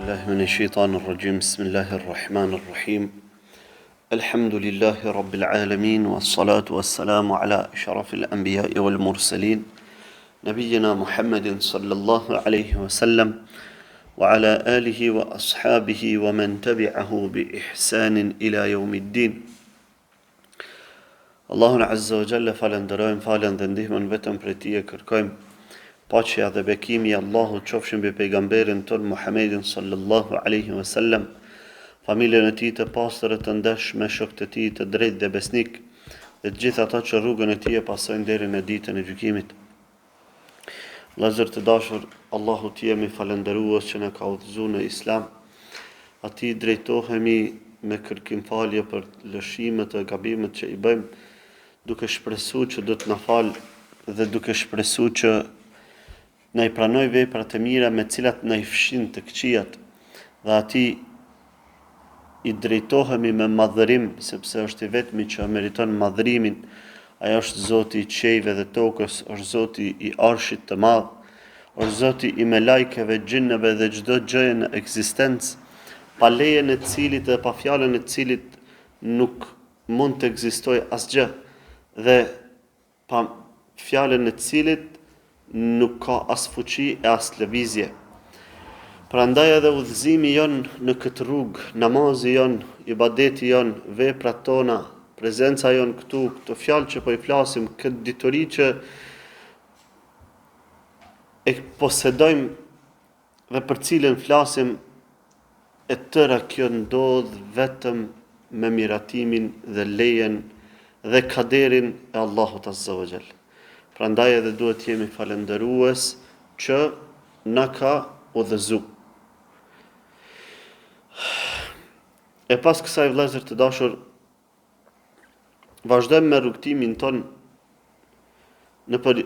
بالله من الشيطان الرجيم بسم الله الرحمن الرحيم الحمد لله رب العالمين والصلاة والسلام على أشرف الأنبياء والمرسلين نبينا محمد صلى الله عليه وسلم وعلى آله وأصحابه ومن تبعه بإحسان إلى يوم الدين Allahun Azza wa Jalla falënderojmë, faljen dhe ndihmën vetëm prej Tij e kërkojmë. Paqja dhe bekimi i Allahut qofshin mbi pejgamberin tonë Muhammedin sallallahu alaihi wasallam, familjen e tij të pastër e të ndershme, shokët e tij të drejtë dhe besnik, dhe të gjithë ata që rrugën e tij e pasojnë deri në ditën e gjykimit. Vëllezër të dashur, Allahut jemi falënderues që na ka udhëzuar në Islam. Atij drejtohemi me kërkim falje për lëshimet e gabimet që i bëjmë, duke shpresu që do të na falë dhe duke shpresu që na i pranojë veprat e mira me të cilat na i fshin të këqijat dhe atij i drejtohemi me madhërim, sepse është i vetmi që meriton madhërimin, ai është Zoti i qiejve dhe tokës, është Zoti i Arshit të madh, është Zoti i melajkeve, xhinëve dhe çdo gjëje në ekzistencë, pa lejen e të cilit dhe pa fjalën e të cilit nuk mund të ekzistojë asgjë dhe pa fjalën e të cilit nuk ka as fuqi e as lëvizje. Prandaj edhe udhëzimi jonë në këtë rrugë, namazi jonë, ibadeti jonë, veprat tona, prezenca jonë këtu, këto fjalë që po i flasim, këtë dituri që e posedojmë dhe për cilën flasim e tëra kjo ndodh vetëm me miratimin dhe lejen dhe kaderin e Allahut Azza wa Jall. Prandaj edhe duhet të jemi falënderues që na ka udhëzu. E pas kësaj vëllezër të dashur, Vazhdojmë me rrugëtimin tonë nëpër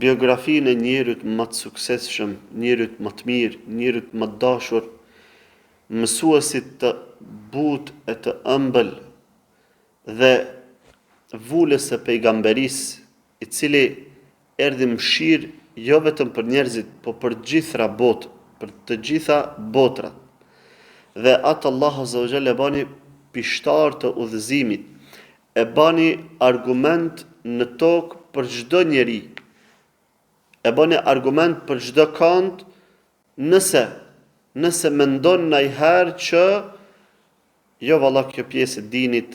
biografinë e njeriut më të suksesshëm, njeriut më të mirë, njeriut më të dashur, mësuesit të butë e të ëmbël dhe vulës së pejgamberisë, i cili erdhi mëshirë jo vetëm për njerëzit, po për gjithra botë, për të gjitha botrat. Dhe atë Allahu azza wa jall e bani pishtar të udhëzimit, e bani argument në tokë për çdo njeri, e bani argument për çdo kand, nëse nëse mendon najherë që Jo valla kjo pjesë e dinit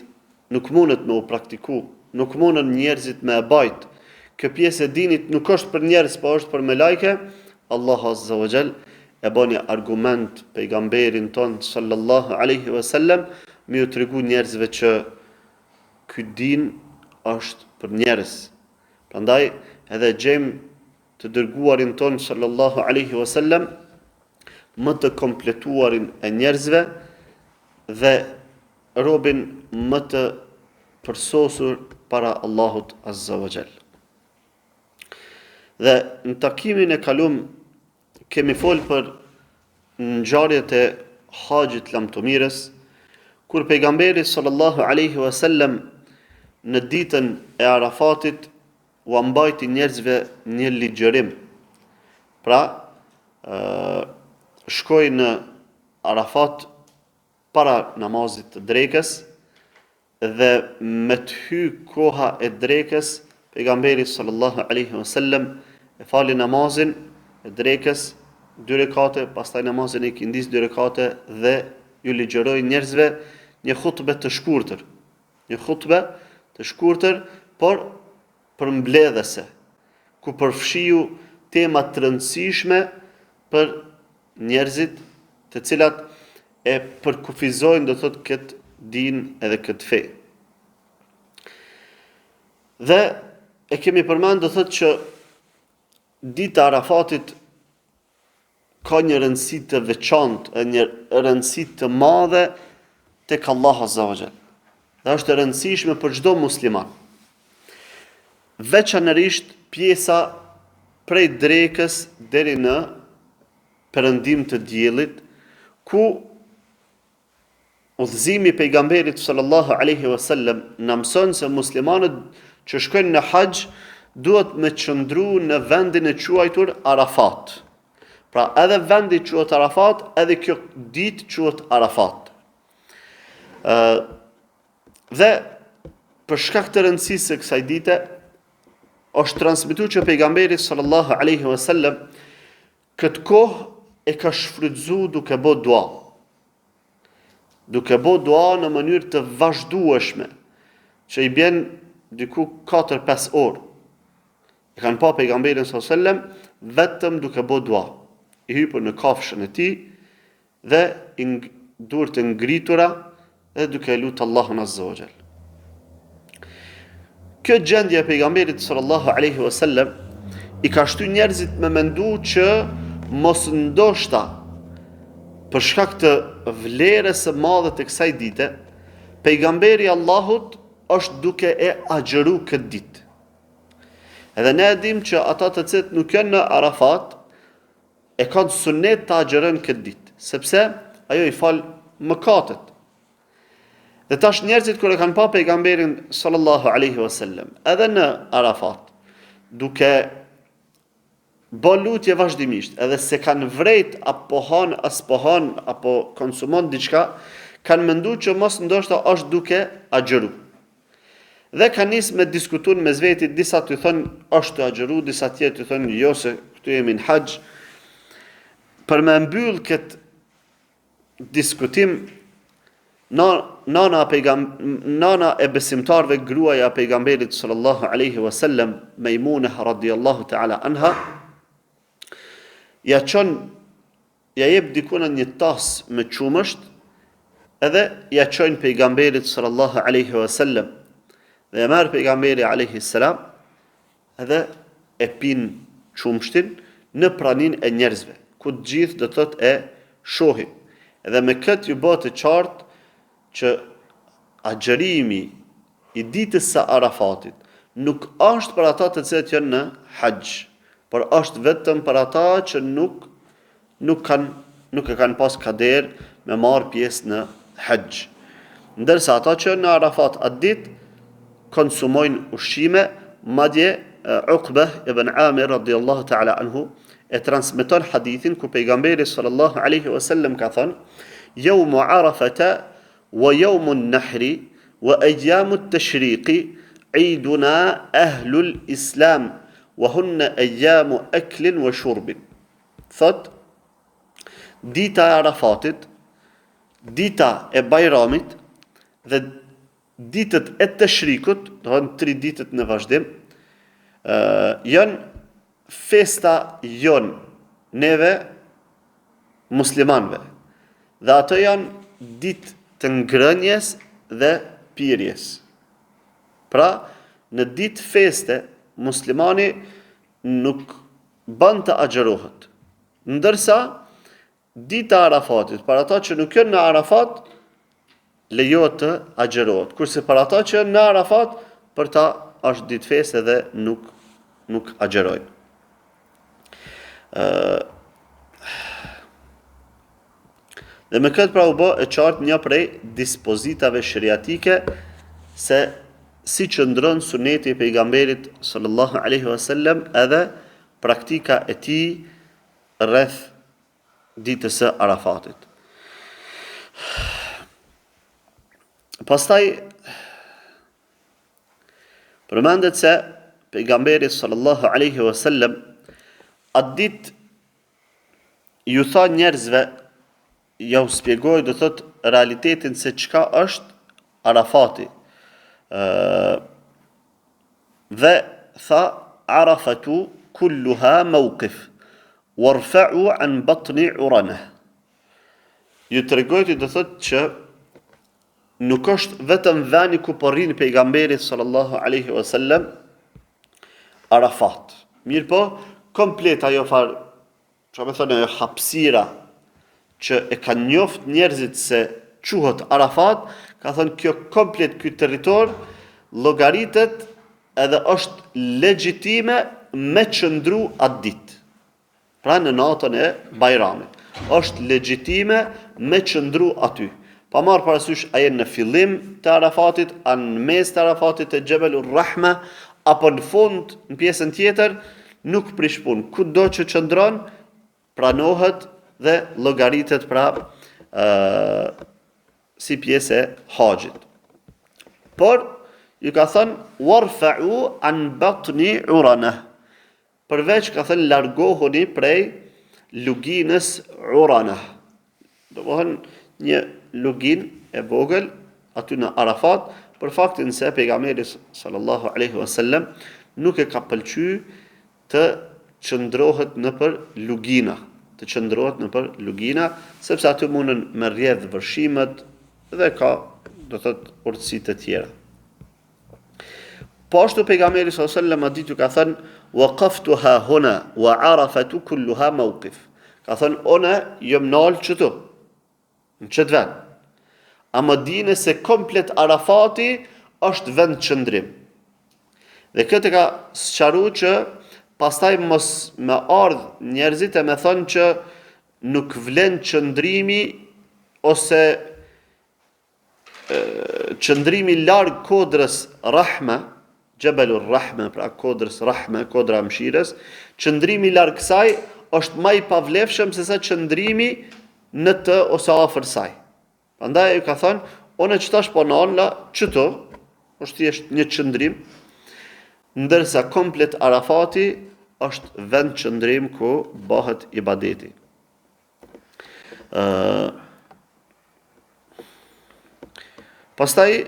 nuk mundet me u praktiku, nuk munden njerëzit me e bajt, kjo pjesë e dinit nuk është për njerëz po është për melajke, Allahu azza wa jall e bani argument pejgamberin tonë sallallahu alaihi wasallam me ju tregu njerëzve që ky din është për njerëz. Prandaj edhe gjejmë të dërguarin tonë sallallahu alaihi wasallam më të kompletuarin e njerëzve dhe robin më të përsosur para Allahut Azza wa Jall. Dhe në takimin e kalum kemi fol për ngjarjet e haxhit lamtumirës, kur pejgamberi sallallahu alaihi wasallam në ditën e Arafatit ua mbajti njerëzve një ligjërim. Pra, shkoi në Arafat para namazit të drekës dhe me të hy koha e drekës, pejgamberi sallallahu alaihi wasallam e fali namazin e drekës dy rekate, pastaj namazin e ikindisë dy rekate dhe ju ligjëroi njerëzve një hutbe të shkurtër. Një hutbe të shkurtër, por përmbledhëse, ku përfshiu tema të rëndësishme për njerëzit, të cilat e përkufizojnë do thotë këtë din edhe këtë fe. Dhe e kemi përmend do thotë që dita e Arafatit ka një rëndësi të veçantë e një rëndësi të madhe tek Allahu Azza wa Jall. Dhe është e rëndësishme për çdo musliman. Veçanërisht pjesa prej drekës deri në perëndim të diellit, ku Udhëzimi i pejgamberit sallallahu alaihi wasallam na mëson se muslimanët që shkojnë në haxh duhet me qëndru në vendin e quajtur Arafat. Pra edhe vendi quhet Arafat, edhe kjo ditë quhet Arafat. Ë dhe për shkak të rëndësisë së kësaj dite është transmetuar që pejgamberi sallallahu alaihi wasallam këtë kohë e ka shfrytëzu duke bo dua. Duke bo dua në mënyrë të vazhdueshme, që i bjen diku 4-5 orë. E kanë pa pejgamberin sallallahu alaihi wasallam vetëm duke bo dua, i hypur në kafshën e tij dhe i duart e ngritura dhe duke e lutë Allahun azza wa jall. Kjo gjendje e pejgamberit sallallahu alaihi wasallam i ka shty njerëzit me mendu që mos ndoshta për shkak të vlerës së madhe të kësaj dite, pejgamberi i Allahut është duke e agjëru këtë ditë. Edhe ne e dimë që ata të cilët nuk janë në Arafat e kanë sunnet të agjërojnë këtë ditë, sepse ajo i fal mëkatet. Dhe tash njerëzit kur e kanë pa pejgamberin sallallahu alaihi wasallam, edhe në Arafat, duke bo lutje vazhdimisht, edhe s'e kanë vrejt a po han, a s'po han, apo konsumon diçka, kanë mendu që mos ndoshta është duke agjëru. Dhe kanë nis me diskutu në mes veti, disa tu thonë është tu agjëru, disa tjerë tu thonë jo se këtu jemi në haxh. Për me mbyll këtë diskutim nana pejgam nana e besimtarëve gruaja e pejgamberit sallallahu alaihi wasallam Mejmune radiallahu ta'ala anha ja çon ja jep dikun një tas me qumësht edhe ja çojnë pejgamberit sallallahu alaihi wasallam dhe e merr pejgamberi alaihi salam edhe e pin qumështin në praninë e njerëzve, ku të gjithë do të thotë e shohin. Edhe me këtë ju bëhet e qartë që agjërimi i ditës së Arafatit nuk është për ata të cilët janë në haxh, por është vetëm për ata që nuk nuk kanë nuk e kanë pas kader me marr pjesë në haxh. Ndërsa ata që në Arafat atë ditë konsumojnë ushqime, madje Uqbeh ibn Amir radiallahu ta'ala anhu e transmeton hadithin ku pejgamberi sallallahu alaihi wasallam ka thënë: "Yawmu Arafata wa yawmu an-nahri wa ayyamu at-tashriqi iduna ahlul islam wa hunna ayyamu aklin wa shurbin." Thotë, dita e Arafatit, dita e Bajramit dhe ditët e Teshrikut, do thonë tri ditët në vazhdim, ë janë festa jonë neve muslimanëve. Dhe ato janë ditë të ngrënies dhe pirjes. Pra, në ditë feste muslimani nuk Ban të agjërohet. Ndërsa, dita e Arafatit, për ata që nuk janë në Arafat, lejohet të agjërohet. Kurse për ata që janë në Arafat, për ta është ditë feste dhe nuk nuk agjërojnë. Ë Dhe me këtë pra u bë e qartë një prej dispozitave sheriatike se si qëndron suneti i pejgamberit sallallahu alaihi wasallam edhe praktika e tij rreth ditës së Arafatit. Pastaj përmendet se pejgamberi sallallahu alaihi wasallam atë ditë ju tha njerëzve, jau spjegoi do thot realitetin se çka është Arafati. Ë dhe tha Arafatu kulluha mawqif warfa'u an batni uranah. Ju tregojti do thot që nuk është vetëm veni ku po rrin pejgamberi sallallahu alaihi wasallam Arafat. Mirëpo, komplet ajo farë, ça me thënë ajo hapësira që e kanë njoft njerëzit se quhet Arafat, ka thënë kjo komplet ky territor llogaritet edhe është legjitime me qëndru atë ditë. Pra në natën e Bajramit. Është legjitime me qëndru aty. Pa marrë parasysh a je në fillim të Arafatit, a në mes të Arafatit te Xhebelur Rahme, apo në fund, në pjesën tjetër, nuk prish punë. Kudo që qëndron, pranohet dhe llogaritet pra ë si pjesë e haxhit. Por ju ka thënë warfa'u an batni urana. Përveç ka thënë largohuni prej luginës Urana. Domethënë një luginë e vogël aty në Arafat, për faktin se pejgamberi sallallahu alaihi wasallam nuk e ka pëlqy të qëndrohet nëpër lugina, të qëndrohet nëpër lugina, sepse aty mundën me rrjedh vërshimet dhe ka, do thotë, urtësi të tjera. Po ashtu pejgamberi sallallahu alajhi wasallam atë ditë ju ka thënë waqaftu ha huna wa arafatu kulluha mawqif. Ka thënë unë jam nal qëtu në qët vend. Ama dine se komplet Arafati është vend qëndrim. Dhe këtë e ka sqaru që pastaj mos me ardh njerëzit e me thonë që nuk vlen qëndrimi ose qëndrimi larg kodrës Rahme, Xhebelur Rahme, pra kodrës Rahme, kodra e mëshirës, qëndrimi larg saj është ma i pavlefshëm sesa qëndrimi në të ose afër saj. Prandaj ai ka thënë, unë qetash po nalna qëtu, është thjesht një qëndrim, ndërsa komplet Arafati është vend qëndrim ku bëhet ibadeti. Ë Pastaj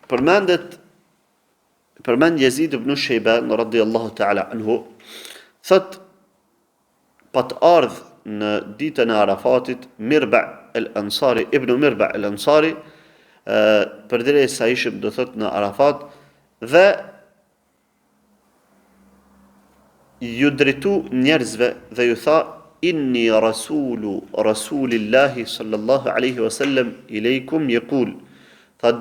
përmendet përmend Jezid ibn Shejban radhiyallahu ta'ala anhu thot pat ardh në ditën e Arafatit Mirba el Ansari ibn Mirba el Ansari përderisa ishim do thot në Arafat dhe Ju drejtu njerëzve dhe ju tha, Inni rasulu Rasulillahi sallallahu alaihi wasallam ilejkum jekul. Tha,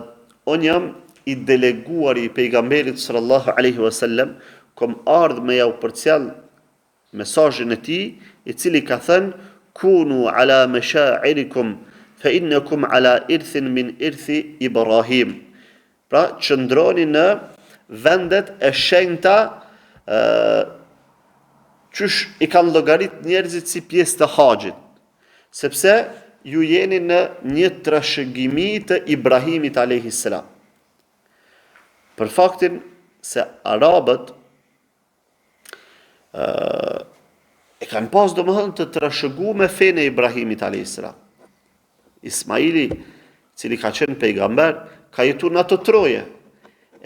unë jam i deleguari i pejgamberit sallallahu alaihi wasallam, kom ardhë me jau përcjell mesazhin e tij, i cili ka thënë, Kunu ala meshairikum, fe innekum ala irthin min irthi Ibrahim. Pra, qëndroni në vendet e shenjta ë qysh i kanë llogarit njerëzit si pjesë të haxhit. Sepse ju jeni në një trashëgimi të Ibrahimit alayhis salam. Për faktin se arabët e kanë pas domethënë të trashëgume fenë e Ibrahimit a.s. Ismaili, cili ka qenë pejgamber, ka jetu në ato troje,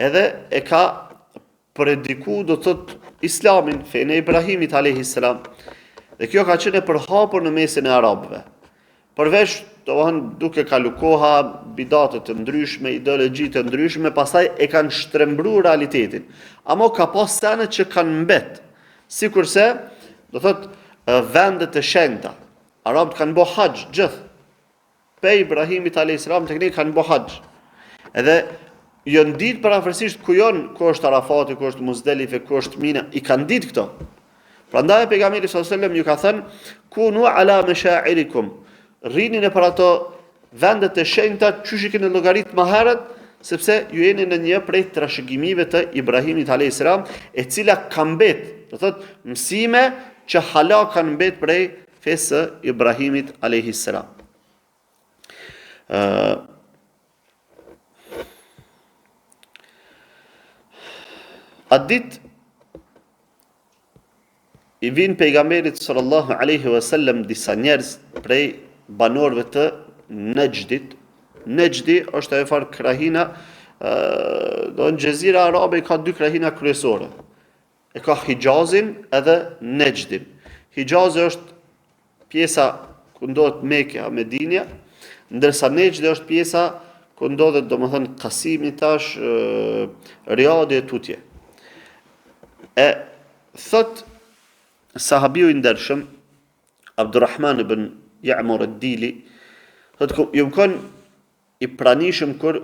edhe e ka prediku do të thotë islamin, fenë e Ibrahimit a.s. Dhe kjo ka qenë e përhapur në mesin e arabëve. Përveç, domethënë, duke kalu koha, bidate të ndryshme, ideologji të ndryshme, pastaj e kanë shtrembru realitetin. Amo ka pas sene që kanë mbet, sikurse, do thotë, vendet e shenjta. Arabët kanë bo haxh, gjithë. Pej Ibrahimit a.s. tek ne kanë bo haxh. Edhe janë ditë përafërsisht ku janë, ku është Arafati, ku është Muzdelife, ku është Mina, i kanë ditë këto. Prandaj pejgamberi sallallahu alajhi wasallam ju ka thënë kunu ala mashairikum. Rrini nëpër ato vende të shenjta qysh i keni llogarit më herët, sepse ju jeni në një prej trashëgimive të Ibrahimit alayhis salam, e cila ka mbet, do thotë mësime që hala kanë mbet prej fesë së Ibrahimit alayhis salam. Ë Atë ditë I vijnë pejgamberit sallallahu alaihi wasallam disa njerëz prej banorëve të Nexhdit. Nexhdi është ajo farë krahina, ë do në Xhezira Arabe ka dy krahina kryesore. E ka Hixhazin edhe Nexhdin. Hixhazi është pjesa ku ndodhet Mekja, Medinja, ndërsa Nexhdi është pjesa ku ndodhet domethënë Kasimi tash, Riadi e tutje. E thot sahabiu i ndershëm Abdurrahman ibn Ja'mur ad-Dili, thot jom kon i pranishëm kur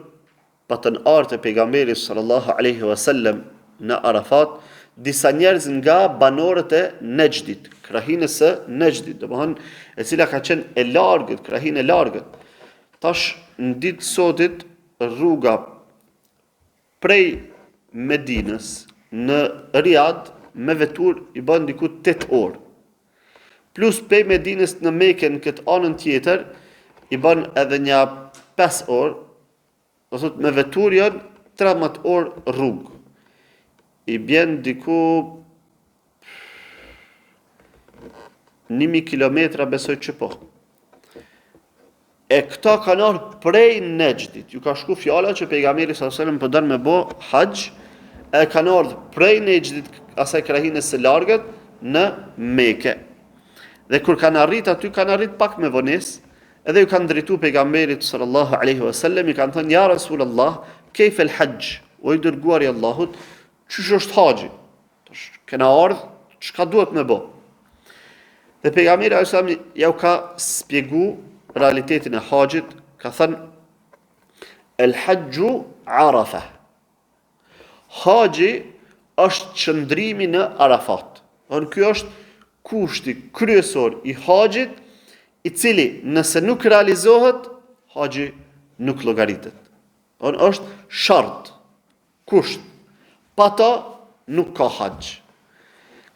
patën ardhë te pejgamberi sallallahu alaihi wasallam në Arafat, disa njerëz nga banorët e Nexhdit, krahinës së Nexhdit, domethënë e cila ka qenë e largët, krahinë e largët. Tash në ditë sotit rruga prej Medinës në Riad me veturë i bën diku 8 orë. Plus pej Medinës në Mekë në këtë anën tjetër i bën edhe nja 5 orë, do thotë me veturë janë 13 orë rrugë. I bjen diku 1000 kilometra besoj që po. E këta kanë ardhur prej Nexhdit. Ju ka shku fjala që pejgamberi sallallahu alajhi wasallam po don me bo haxh, e kanë ardhur prej Nexhdit, asaj krahinës së largët në Mekë. Dhe kur kanë arrit aty, kanë arrit pak me vonesë, edhe ju kanë drejtu pejgamberit sallallahu alaihi wasallam, i kanë thënë ja Rasulullah, kejf el haxh, o i dërguari i Allahut, qysh është haxhi? Tash kena ardh, çka duhet me bo? Dhe pejgamberi alejhi selam jau ka spjegu realitetin e haxhit, ka thënë El haxhu Arafa. Haxhi është qëndrimi në Arafat. Domethënë ky është kushti kryesor i haxhit, i cili nëse nuk realizohet, haxhi nuk llogaritet. Domethënë është shart. Kusht, pa ta nuk ka haxh.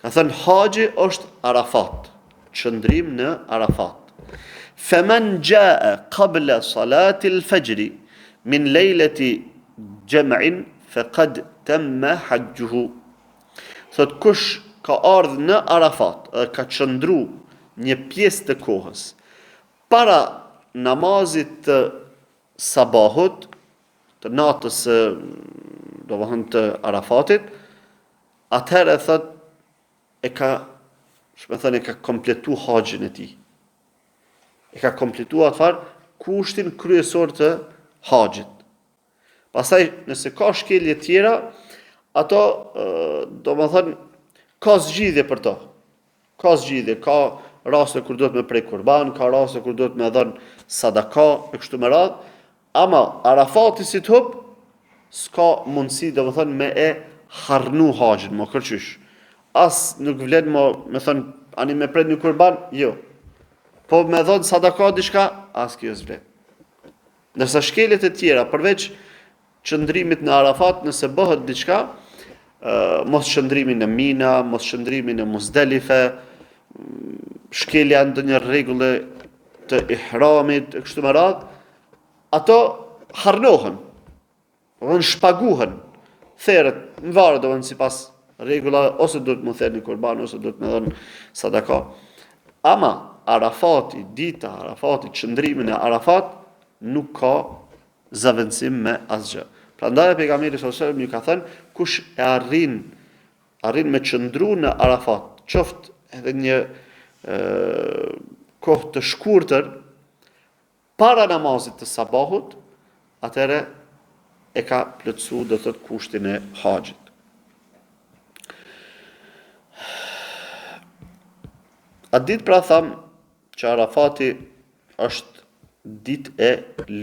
Ka thënë haxhi është Arafat, qëndrim në Arafat. Femen xhae qabla salati l-fexhri min lejleti xhem'in fekad temme haxhuhu. Thot kush ka ardhë në Arafat dhe ka qëndru një pjesë të kohës para namazit të sabahut, të natës së, domethënë të Arafatit, atëherë thot e ka, si me thënë, e ka kompletu haxhin e tij. E ka kompletu atë farë kushtin kryesor të haxhit. Pastaj, nëse ka shkelje tjera, ato, domethënë, ka zgjidhje për to. Ka zgjidhje, ka raste kur duhet me pre kurban, ka raste kur duhet me dhënë sadaka e kështu me radhë, ama Arafati si të hup, s'ka mundësi domethënë me e harnu haxhin, mo kërqysh. As nuk vlen mo me thënë, ani me pre një kurban, jo. Po me dhënë sadaka diçka, as kjo s'vlen. Ndërsa shkeljet e tjera, përveç qëndrimit në Arafat, nëse bëhet diçka, mos qëndrimi në Mina, mos qëndrimi në Muzdelife, shkelja e ndonjë rregulle të ihramit e kështu me radhë, ato harnohen, domethënë shpaguhen, theret, në varet domethënë sipas rregullave, ose duhet me therë një kurban, ose duhet me dhënë sadaka. Ama, Arafati, dita, Arafati, qëndrimi në Arafat, nuk ka zëvendësim me asgjë. Prandaj pejgamberi sallallahu alajhi wasallam ju ka thënë, kush e arrin arrin me qëndru në Arafat, qoftë edhe një e, kohë të shkurtër para namazit të sabahut, atëherë e ka plotësu do të thotë kushtin e haxhit. Atë ditë pra thamë që Arafati është ditë e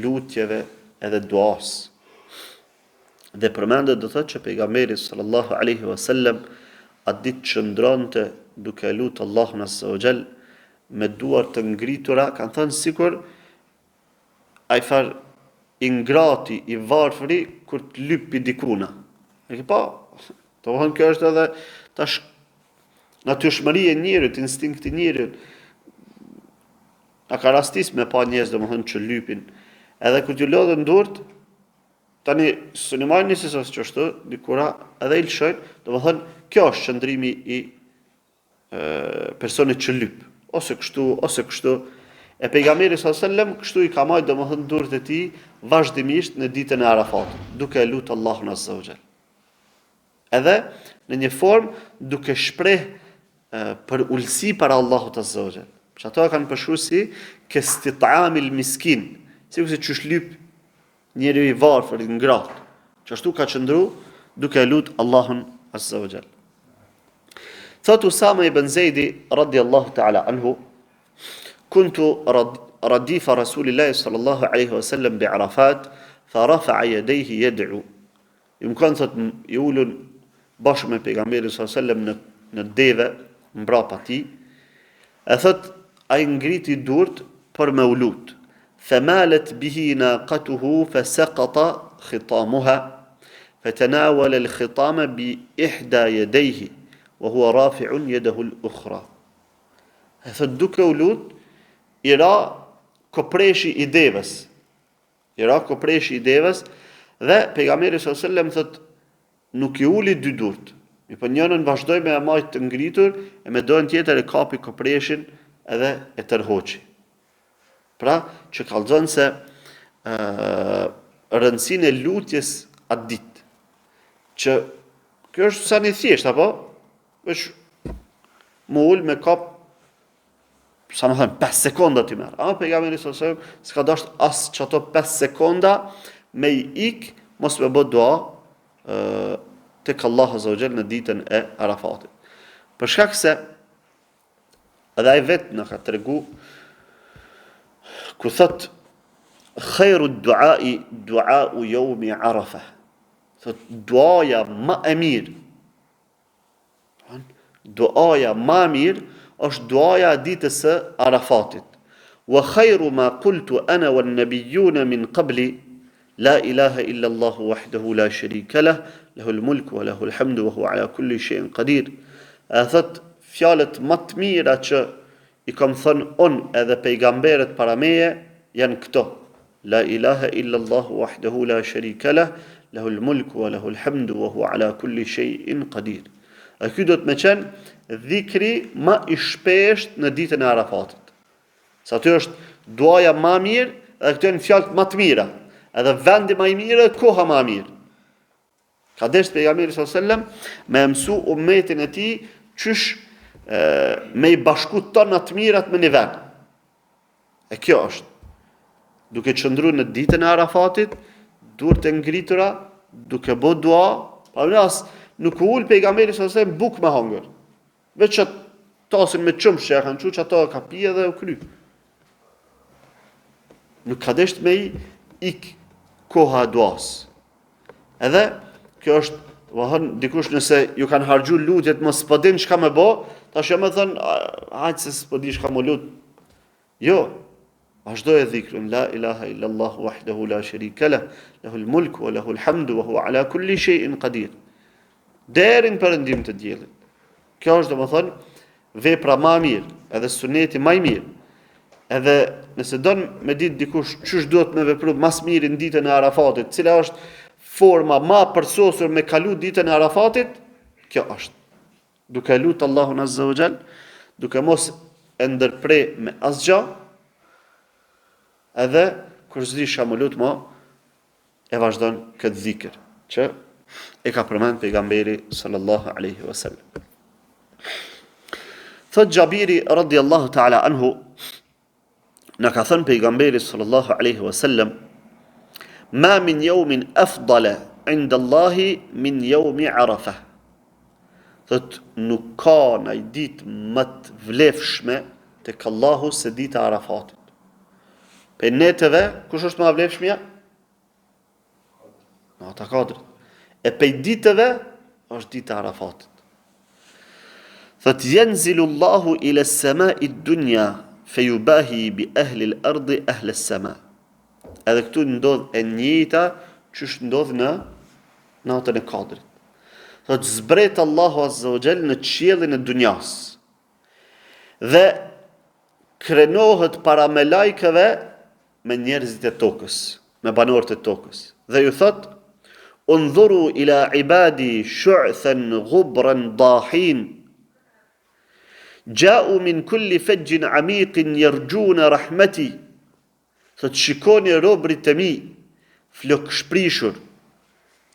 lutjeve edhe duas. Dhe përmendet do thotë që pejgamberi sallallahu alaihi wasallam atë ditë qëndronte duke e lutë Allahun azza wa jall me duar të ngritura, kanë thënë sikur ai far i ngrati, i varfëri kur të lyp dikuna. E ke pa? Domethënë kjo është edhe tash natyrshmëri e njerit, instinkti i njerit. A ka rastis me pa njerëz domethënë që lypin. Edhe kur t'ju lodhen durt, tani s'e majnë një si qështu, dikura edhe i lëshojnë, domethënë kjo është qëndrimi i personit që lyp, ose kështu, ose kështu. E pejgamberi sallallahu alajhi wasallam kështu i ka majt domethënë durt e tij vazhdimisht në ditën e Arafatit, duke e lutë Allahun azza wa jall. Edhe në një formë duke shpreh përulësi para Allahut azza wa jall. Që ato e kanë përshkru si kestitamil miskin, sikurse qysh lyp njeriu i varfër, i ngratë. Qashtu ka qëndru duke e lut Allahun azza wa jall. Thot Usama ibn Zejdi radiallahu ta'ala anhu, kuntu radifa Rasulillahi sallallahu alaihi wasallam bi Arafat, fa rafa'a yadayhi yad'u. Jom kanë thot i ulun bashkë me pejgamberin sallallahu alajhi wasallam në në deve mbrapa tij. E thot ai ngriti durt për me u lut. Femalet bihi naqatuhu fasaqata khitamuha fatanawala al-khitama bi ihda yadayhi. Wa huwa rafi'un yadahu al-ukhra. E thot duke u lut, i ra kopreshi i devës. I ra kopreshi i devës dhe pejgamberi sallallahu alajhi wasallam thot nuk i uli dy durt. Mirëpo njënën vazhdoi me e majt të ngritur e me dorën tjetër e kapi kopreshin edhe e tërhoqi. Pra, që kallxon se ë rëndësinë e lutjes atë ditë. Që kjo është sen i thjeshtë apo? Veç mu ul me kap sa me thënë, 5 sekonda t'i merr. Ama pejgamberi sallallahu alajhi wasallam s'ka dasht as qato 5 sekonda me i ik, mos me bë dua ë tek Allahu azza wa jall në ditën e Arafatit. Për shkak se Edhe ai vetë na ka tregu ku thot khairu duai duau yawmi arafa. Thot duaja ma e mirë. Duaja ma e mirë është duaja e ditës së Arafatit. Wa khairu ma qultu ana wan nabiyyun min qabli La ilahe illa Allahu wahdahu la sharika lah, lahul mulku wa lahul hamdu wa huwa ala kulli shay'in qadir. E thot fjalët ma të mira që i kam thënë unë edhe pejgamberët para meje janë këto. La ilahe illa Allahu wahdahu la sharika lah, lahul mulku wa lahul hamdu wa huwa ala kulli shay'in qadir. E ky do të me qenë dhikri ma i shpesht në ditën e Arafatit. Se aty është duaja ma e mirë dhe këto janë fjalët ma të mira. Edhe vendi ma i mirë dhe koha ma e mirë. Ka dashtë pejgamberi sallallahu alajhi wasallam me mësu umetin e tij qysh e, me i bashku tona të mirat me një vend. E kjo është. Duke qëndru në ditën e Arafatit, durt e ngritura, duke bo dua, pa më as nuk u ul pejgamberi sallallahu alajhi wasallam bukë me hangër. Veç atë tasin me qumsht që ja kanë çu, qato e ka pi edhe u kry. Nuk ka desht me i ik koha e duas. Edhe, kjo është, domethënë, dikush nëse ju kanë harxhu lutjet, mos s'po din çka me bo, tash jo me thënë, hajt se s'po di çka me lut. Jo, vazhdoje dhikrin, la ilaha illa Allah, wahdahu la sharika lah, lahul mulku wa lahul hamdu wa huwa ala kulli shay'in qadir. Deri në perëndim të diellit. Kjo është domethënë vepra ma e mirë, edhe suneti ma i mirë. Edhe nëse don me ditë dikush qysh duhet me vepru ma s'miri në ditën e Arafatit, cila është forma ma e përsosur me kalu ditën e Arafatit, kjo është. Duke e lutë Allahun Azza wa Jall, duke mos e ndërpre me asgjë, edhe kur s'di çka me lut mo, e vazhdon këtë dhikr që e ka përmend pejgamberi sallallahu alaihi wasallam. Thot Xhabiri radiallahu ta'ala anhu, na ka thënë pejgamberi sallallahu alaihi wasallam, ma min yawmin afdala inda Allahi min yawmi Arafah. Thot nuk ka naj ditë më të vlefshme tek Allahu se dita e Arafatit. Pej netëve, kush është më e vlefshmja? Nata e Kadrit. E pej ditëve, është dita e Arafatit. Thot, jenzilu Allahu ila semai dunja, fe jubahi bi ehli l'ardi ehle sema. Edhe këtu ndodh e njëjta qysh ndodh në natën e Kadrit. Thot, zbret Allahu azza wa jall në qiellin e dunjas. Dhe krenohet para melajkeve me njerëzit e tokës, me banorët e tokës. Dhe ju thot, Undhuru ila ibadi shu'than ghubran dahin Ja'u min kulli fajjin amiqin yarjuna rahmati Thot shikoni robërit e mi flokëshprishur,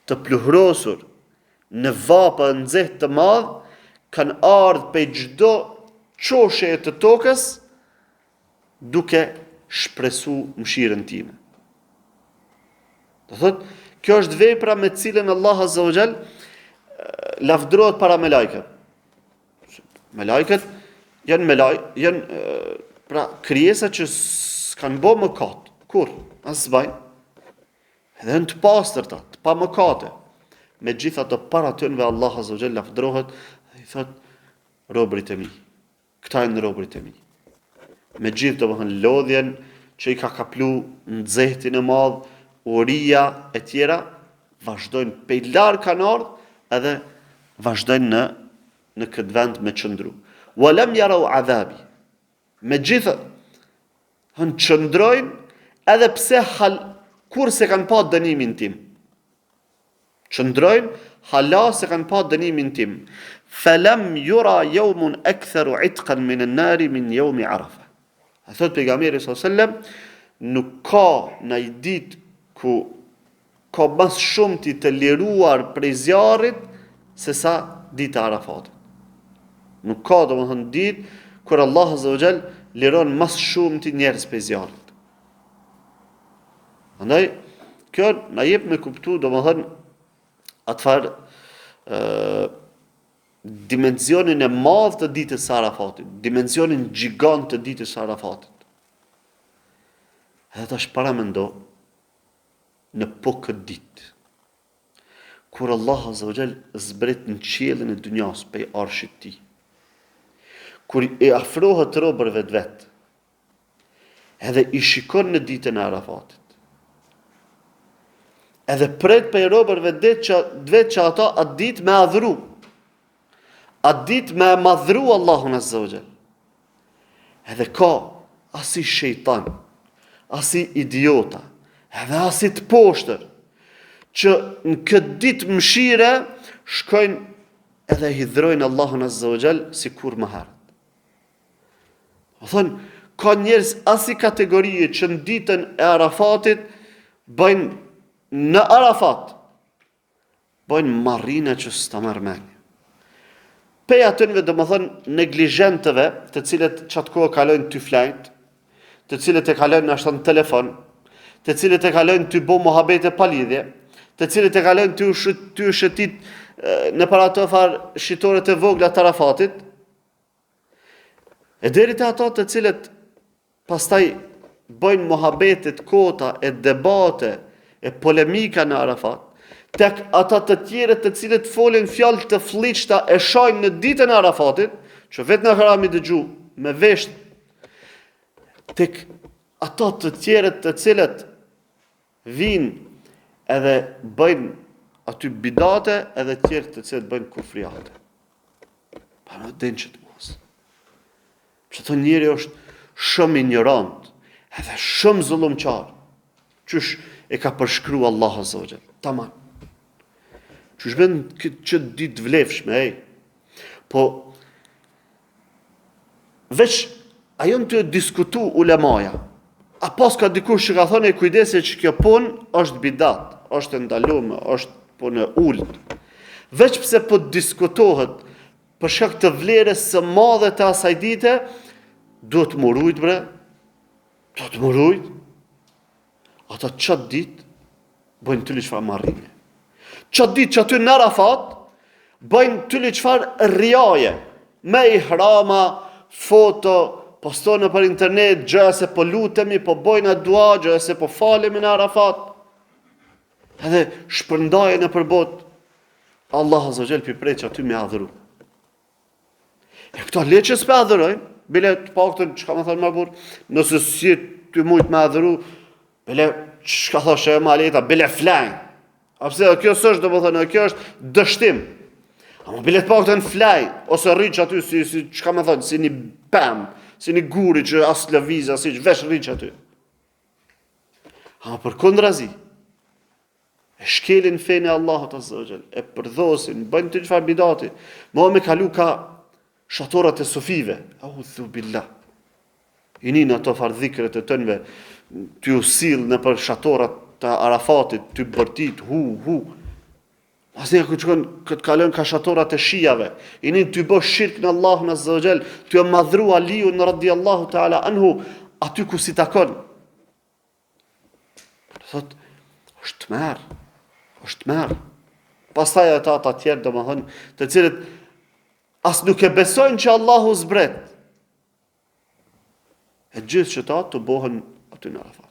të pluhrosur, në vapë e nxehtë të madh, kanë ardhë pej çdo qosheje të tokës, duke shpresu mëshirën time. Do thot, kjo është vepra me të cilën Allah Azza wa Jall lavdërohet para melajkeve. Melajket janë melaj, janë pra krijesa që s'kan bo mëkat, kurrë, as s'bajnë. Edhe janë të pastërta, të pa mëkate. Megjithatë para tynve Allah Azza wa Jall lavdërohet dhe i thot robërit e mi. Këta janë robërit e mi. Me gjithë domethënë lodhjen që i ka kaplu nxehtin e madh, uria e tjera, vazhdojnë pej larg kanë ardhë edhe vazhdojnë në. në këtë vend me qëndru. Wa lam yarau adhabi. Megjithatë, qëndrojnë edhe pse hal, kurrë s'e kanë pa dënimin tim. Qëndrojnë hala s'e kanë pa dënimin tim. Falam yura yawmun aktharu itqan min an-nari min yawmi Arafa. A thot pejgamberi sallallahu alajhi wasallam, nuk ka naj ditë ku ka ma s'shumti të liruar prej zjarrit se sa dita e Arafatit. Nuk ka domethënë ditë kur Allah azza wa jall liron ma s'shumti njerëz prej zjarrit. Andaj kjo na jep me kuptu domethënë atë farë dimensionin e madh të ditës së Arafatit, dimensionin gjigant të ditës së Arafatit. Edhe tash paramendo në po këtë ditë. Kur Allah Azza wa Jall zbret në qiellin e dynjas pej arshit tij. Kur i afrohet robërve të vet, edhe i shikon në ditën e Arafatit. Edhe pret pej robërve të vet që, vet që ata atë ditë me adhru. Atë ditë me madhru Allahun Azza wa Jall. Edhe ka asi shejtan, asi idiota, edhe asi të poshtër, që në këtë ditë mëshire shkojnë edhe hidhrojnë Allahun Azza wa Jall si kurrë më herët. Domethënë, ka njerëz asi kategorie që në ditën e Arafatit bëjnë në Arafat, bëjnë marrina që s'ta merr menja. Pej atynve, domethënë, neglizhentëve, të cilët qatë kohë kalojnë tu flajt, të cilët e kalojnë nashta në telefon, të cilët e kalojnë tu bo muhabete pa lidhje, të cilët e kalojnë tu tu shëtit nëpër ato farë shitoret e vogla të Arafatit, E deri te ata të cilët pastaj bëjnë muhabete të kota e debate e polemika në Arafat, tek ata të tjerët të cilët folin fjalë të flliqta e shajnë në ditën e Arafatit, që vetë na ka ra m'i dëgju me vesht, tek ata të tjerët të cilët vijnë edhe bëjnë aty bidate edhe tjerë të cilët bëjnë kufriate. Para din që të mos. Që thonë njeri është shumë injorant, edhe shumë zullumqar. Qysh e ka përshkru Allah Azza wa Jall. Tamam. Qysh bën këtë që ditë vlefshme, ej. Po, Veç, a janë tu diskutu ulemaja? A pas ka dikush që ka thonë e kujdese që kjo punë është bidat, është e ndalume, është punë e ulët. Veç pse po diskutohet për shkak të vlerës së madhe të asaj dite, duhet m'u rujt bre, duhet m'u rujt. Ata qatë ditë bëjnë tyli çfarë marrine. Qatë ditë qaty në Arafat bëjnë tyli çfarë rijaje me ihrama, foto, postojnë nëpër internet, gjoja se po lutemi, po bojna dua, gjoja se po falemi në Arafat. Edhe shpërndajnë nëpër botë. Allah Azza wa Jall p'i pret qaty me adhuru. E këta le që s'pe adhurojnë, bile të paktën, çka me thonë ma burrë, nëse s'je tu mujtë me adhuru, bile, çka thoshe e ma leta, bile flajnë. A pse, kjo s'është, domethonë, kjo është dështim. Ama bile të paktën flaj, ose rri qaty, si, si, çka me thonë, si një pemë, si një guri që as lëviz, as hiç, veç rri qaty. Ama përkundrazi, E shkelin fenë e Allahut Azza wa Jall, e përdhosin, bëjnë të çfarë bidati. Mo me kalu ka shatorat e sufive. Audhu billah. I nin ato farë dhikret e tënve, tu u sill nëpër shatorat të Arafatit, tu bërtit, hu, hu. Masnej kur shkon, këtë kalon ka shatorat e shijave, i nin tu bo shirk në Allahun Azza wa Jall, tu e madhru Aliun radiallahu ta'ala anhu, aty ku s'i takon. Thot, është tmerr, është tmerr. Pastaj ata ata tjerë, domethënë, të cilët as nuk e besojnë që Allahu zbret. E gjithë qëta tubohen aty në Arafat.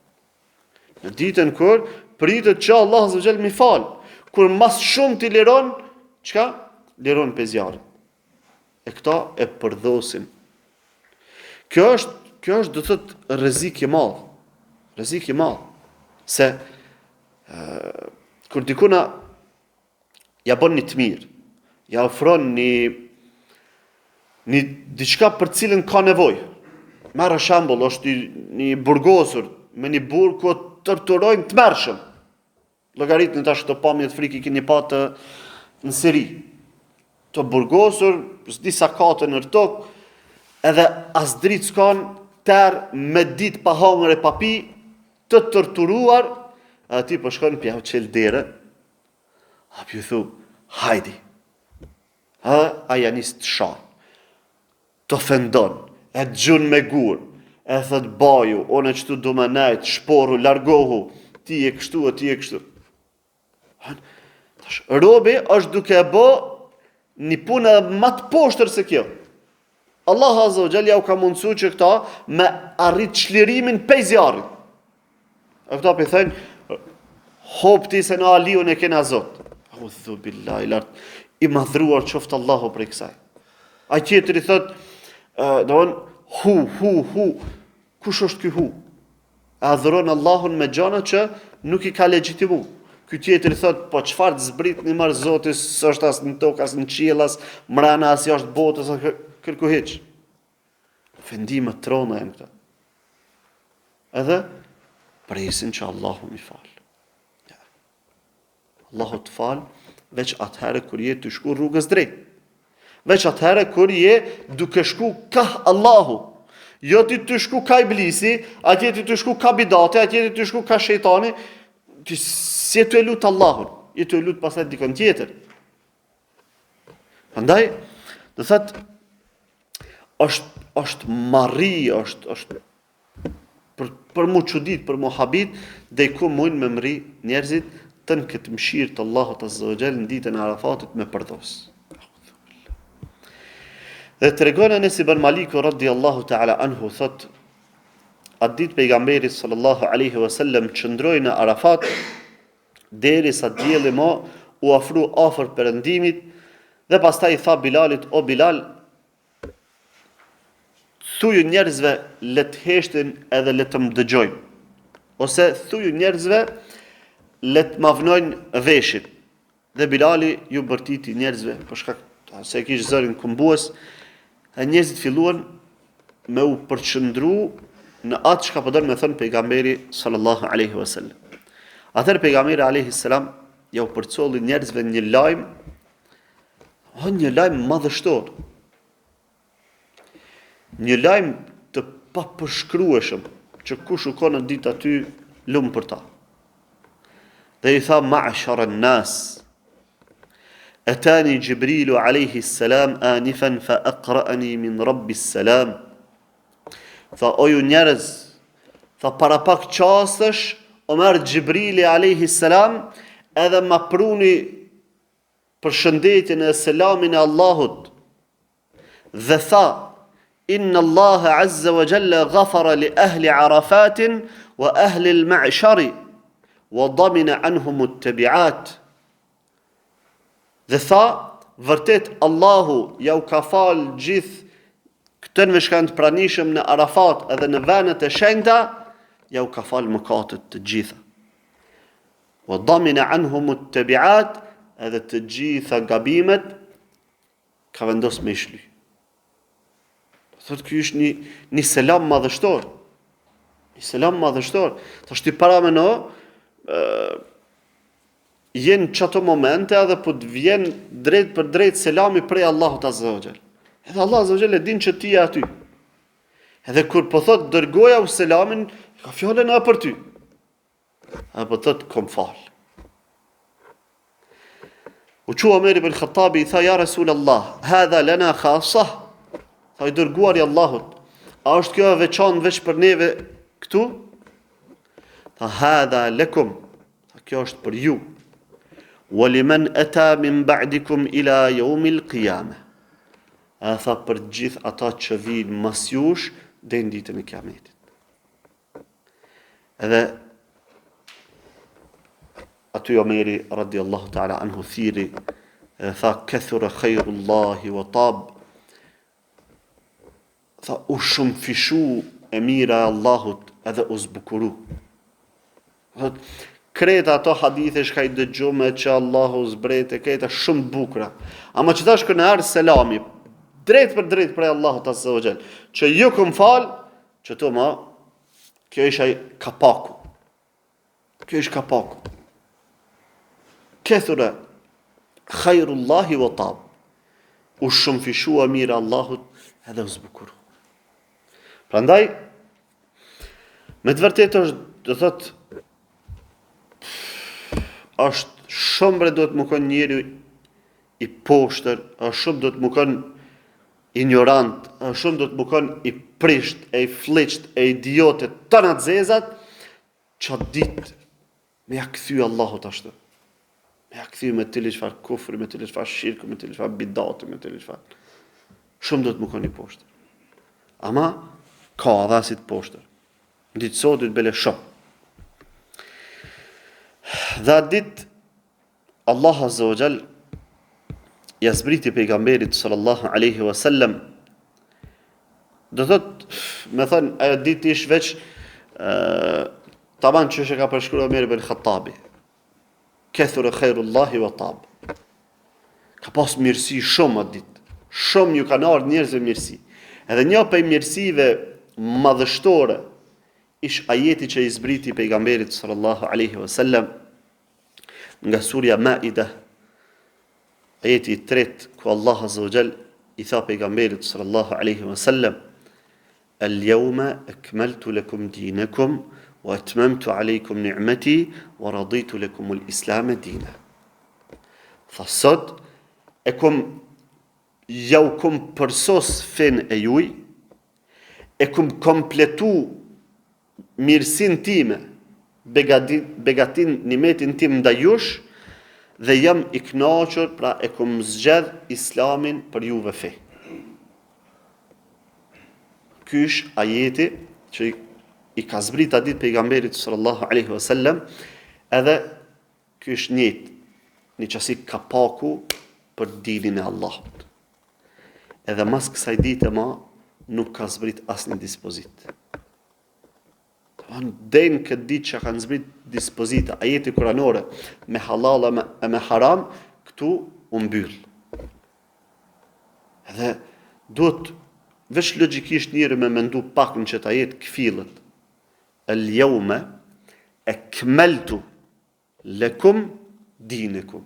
Në ditën kur pritet që Allah Azza wa Jall m'i fal, kur ma s'shumti liron, çka? Liron pej zjarrit. E këta e përdhosin. Kjo është, kjo është do të thotë rrezik i madh. Rrezik i madh. Se ë kur dikuna ja bën një të mirë, ja ofron një Një diçka për cilën ka nevojë. Merre shembull, është një i burgosur me një burg ku torturojnë tmerrshëm. Llogaritni tash këto pamje të frikë i keni pa të në Siri. Të burgosur, s'di sa kate nër tokë, edhe as dritë s'kanë, terr me ditë pa hangër e pa pi, të torturuar, edhe ti po shkon po jau çel derën, a po ju thu, hajdi. Ha, ai ja nis të shan. Të ofendon, e të gjun me gur, e thot baju, unë qëtu du me nejt, shporru, largohu, ti je kështu e ti je kështu. Tash, robi është duke e bo një punë edhe ma të poshtër se kjo. Allah Azza wa Jall jau ka mundësu që këta me arrit çlirimin pej zjarrit. E këta po i thojnë, hop ti se na Aliun e kena zot. Audhu billahi lart, i madhruar qoftë Allahu prej kësaj. Ai tjetri thot, domthon, hu, hu, hu, kush është ky hu? E adhuron Allahun me gjana që nuk i ka legjitimu. Ky tjetri thot, po çfarë të zbritni more zoti, s'është as në tokë, as në qiell, as mrena, as jashtë botës, as kërku hiç. Ofendime të rona janë këto. Edhe presin që Allahu m'i fal. Ja. Allahu të fal veç atëherë kur je tu shku rrugës drejt. Veç atëherë kur je duke shku kah Allahu. Jo ti tu shku ka iblisi, atje ti tu shku ka bidati, atje ti tu shku ka shejtani, ti s'je tu e lut Allahun, je tu e lut pastaj dikon tjetër. Prandaj, do thot është është marri, është është për për mu çudit, për mu habit, dej ku mujnë me mrri njerëzit të në këtë mëshirë të Allahut Azza wa Jall në ditën e Arafatit me përdhos. Dhe tregon Enes ibn Maliku radiallahu ta'ala anhu thot atë ditë pejgamberi sallallahu alaihi wasallam qëndroi në Arafat derisa dielli ma u afru afër perëndimit dhe pastaj i tha Bilalit o Bilal thuju njerëzve le të heshtin edhe le të më dëgjojnë ose thuju njerëzve le të ma vnojnë veshin dhe Bilali ju bërtiti njerëzve për shkak se e kish zërin kumbues e njerëzit filluan me u përqendru në atë çka po don me thënë pejgamberi sallallahu alaihi wasallam. Atëherë pejgamberi alaihi salam jau përcolli njerëzve një lajm, o një lajm madhështor. Një lajm të papërshkrueshëm që kush u kon atë ditë aty lum për ta. Dhe i tha ma'shar an-nas Atani Xhibrilu alejhi selam anifan fa aqra'ani min Rabbi selam. Tha o ju njerëz, tha para pak çastesh o m'erdh Xhibrili alejhi selam edhe ma pruni përshëndetjen e selamin e Allahut. Dhe tha Inna Allah azza wa jalla ghafara li ahli Arafatin wa ahli al-ma'shari wa damina anhum at-tabi'at. Dhe tha, vërtet Allahu jau ka falë gjithë këtynve çka janë të pranishëm në Arafat edhe në venet e shenjta, jau ka falë mëkatet të gjitha. Wa damina anhum at-tabi'at, edhe të gjitha gabimet ka vendos me i shly. Thotë ky është një një selam madhështor. Një selam madhështor. Tash ti paramendo ë je në qato momente edhe po të vjen drejt për drejt selami prej Allahut Azza wa Jall. Edhe Allah Azza wa Jall e din që ti je aty. Edhe kur po thot dërgojau selamin, ka fjalën edhe për ty. Edhe po thot kom fal. U çu Omer ibn Khattabi i tha ja Rasul Allah, hadha lana khassa. Tha i dërguari i Allahut, a është kjo e veçantë veç për neve këtu? Tha hadha lekum, Tha kjo është për ju. Wa liman ata min ba'dikum ila yawm al-qiyamah. A tha për gjithë ata që vijnë mas jush deri në ditën e Kiametit. Edhe aty Omeri radiallahu ta'ala anhu thirri edhe tha kethura khajrullahi wa tab Tha, u shumëfishu e mira e Allahut edhe u zbukuru. Thot, krejt ato hadithe çka i dëgjume që Allahu zbret e krejt shumë bukura. Ama qetash kur na erdh selami, Drejtpërdrejt prej Allahut azza wa xhel, që ju kom fal, qëtu ma, kjo ish ai kapaku. Kjo ish kapaku. Kethure khajrullahi wa tab. U shumëfishua mira e Allahut edhe u zbukuru. Prandaj, me të vërtetë është, do thot, është shumë bre duhet me konë njeri i poshtër, është shumë duhet me konë injorant, është shumë duhet me konë i prisht, e i flliqt, e idiot, e tana të zezat, qatë ditë me ja kthy Allahut ashtu. Me ja kthy me tili çfarë kufri, me tili çfarë shirku, me tili çfarë bidati, me tili çfarë. Shumë duhet me konë i poshtër. Ama, ka edhe asi të poshtër. Në ditë sotit bile shumë. Dhe atë ditë, Allah Azza wa Jall ja zbriti pejgamberit sallallahu alaihi wasallam do thot me thon ajo ditë ish veç ë taman qysh e ka përshkruar Omer ibn Khattabi kethure khairullahi wa tab ka pas mirësi shumë atë ditë shumë ju kanë ardhur njerëzve mirësi edhe një prej mirësive madhështore ish ajeti që i zbriti pejgamberit sallallahu alaihi wasallam Nga surja Maida, ajeti i tretë ku Allah Azza wa Jall i tha pejgamberit sallallahu alaihi wasallam El yawma akmaltu lakum dinakum wa atmamtu alaykum ni'mati wa raditu lakum al-islam dina. Tha sot e kum jau kum përsos fenë e juj, e kum kompletu mirësinë time, begatin, nimetin tim ndaj jush dhe jam i kënaqur, pra e kom zgjedh Islamin për juve fe. Ky është ajeti që i ka zbrit atë ditë pejgamberit sallallahu alaihi wasallam, edhe ky është njëjtë një qasi kapaku për dinin e Allahut. Edhe mas kësaj dite ma nuk ka zbrit asnjë dispozitë. Domethënë deri në këtë ditë që kanë zbrit dispozita, ajete kuranore me halal e me, e me haram, këtu u mbyll. Edhe duhet veç logjikisht njeri me mendu pak në qët ajet kfillet. El jeume ekmeltu Lekum dinekum.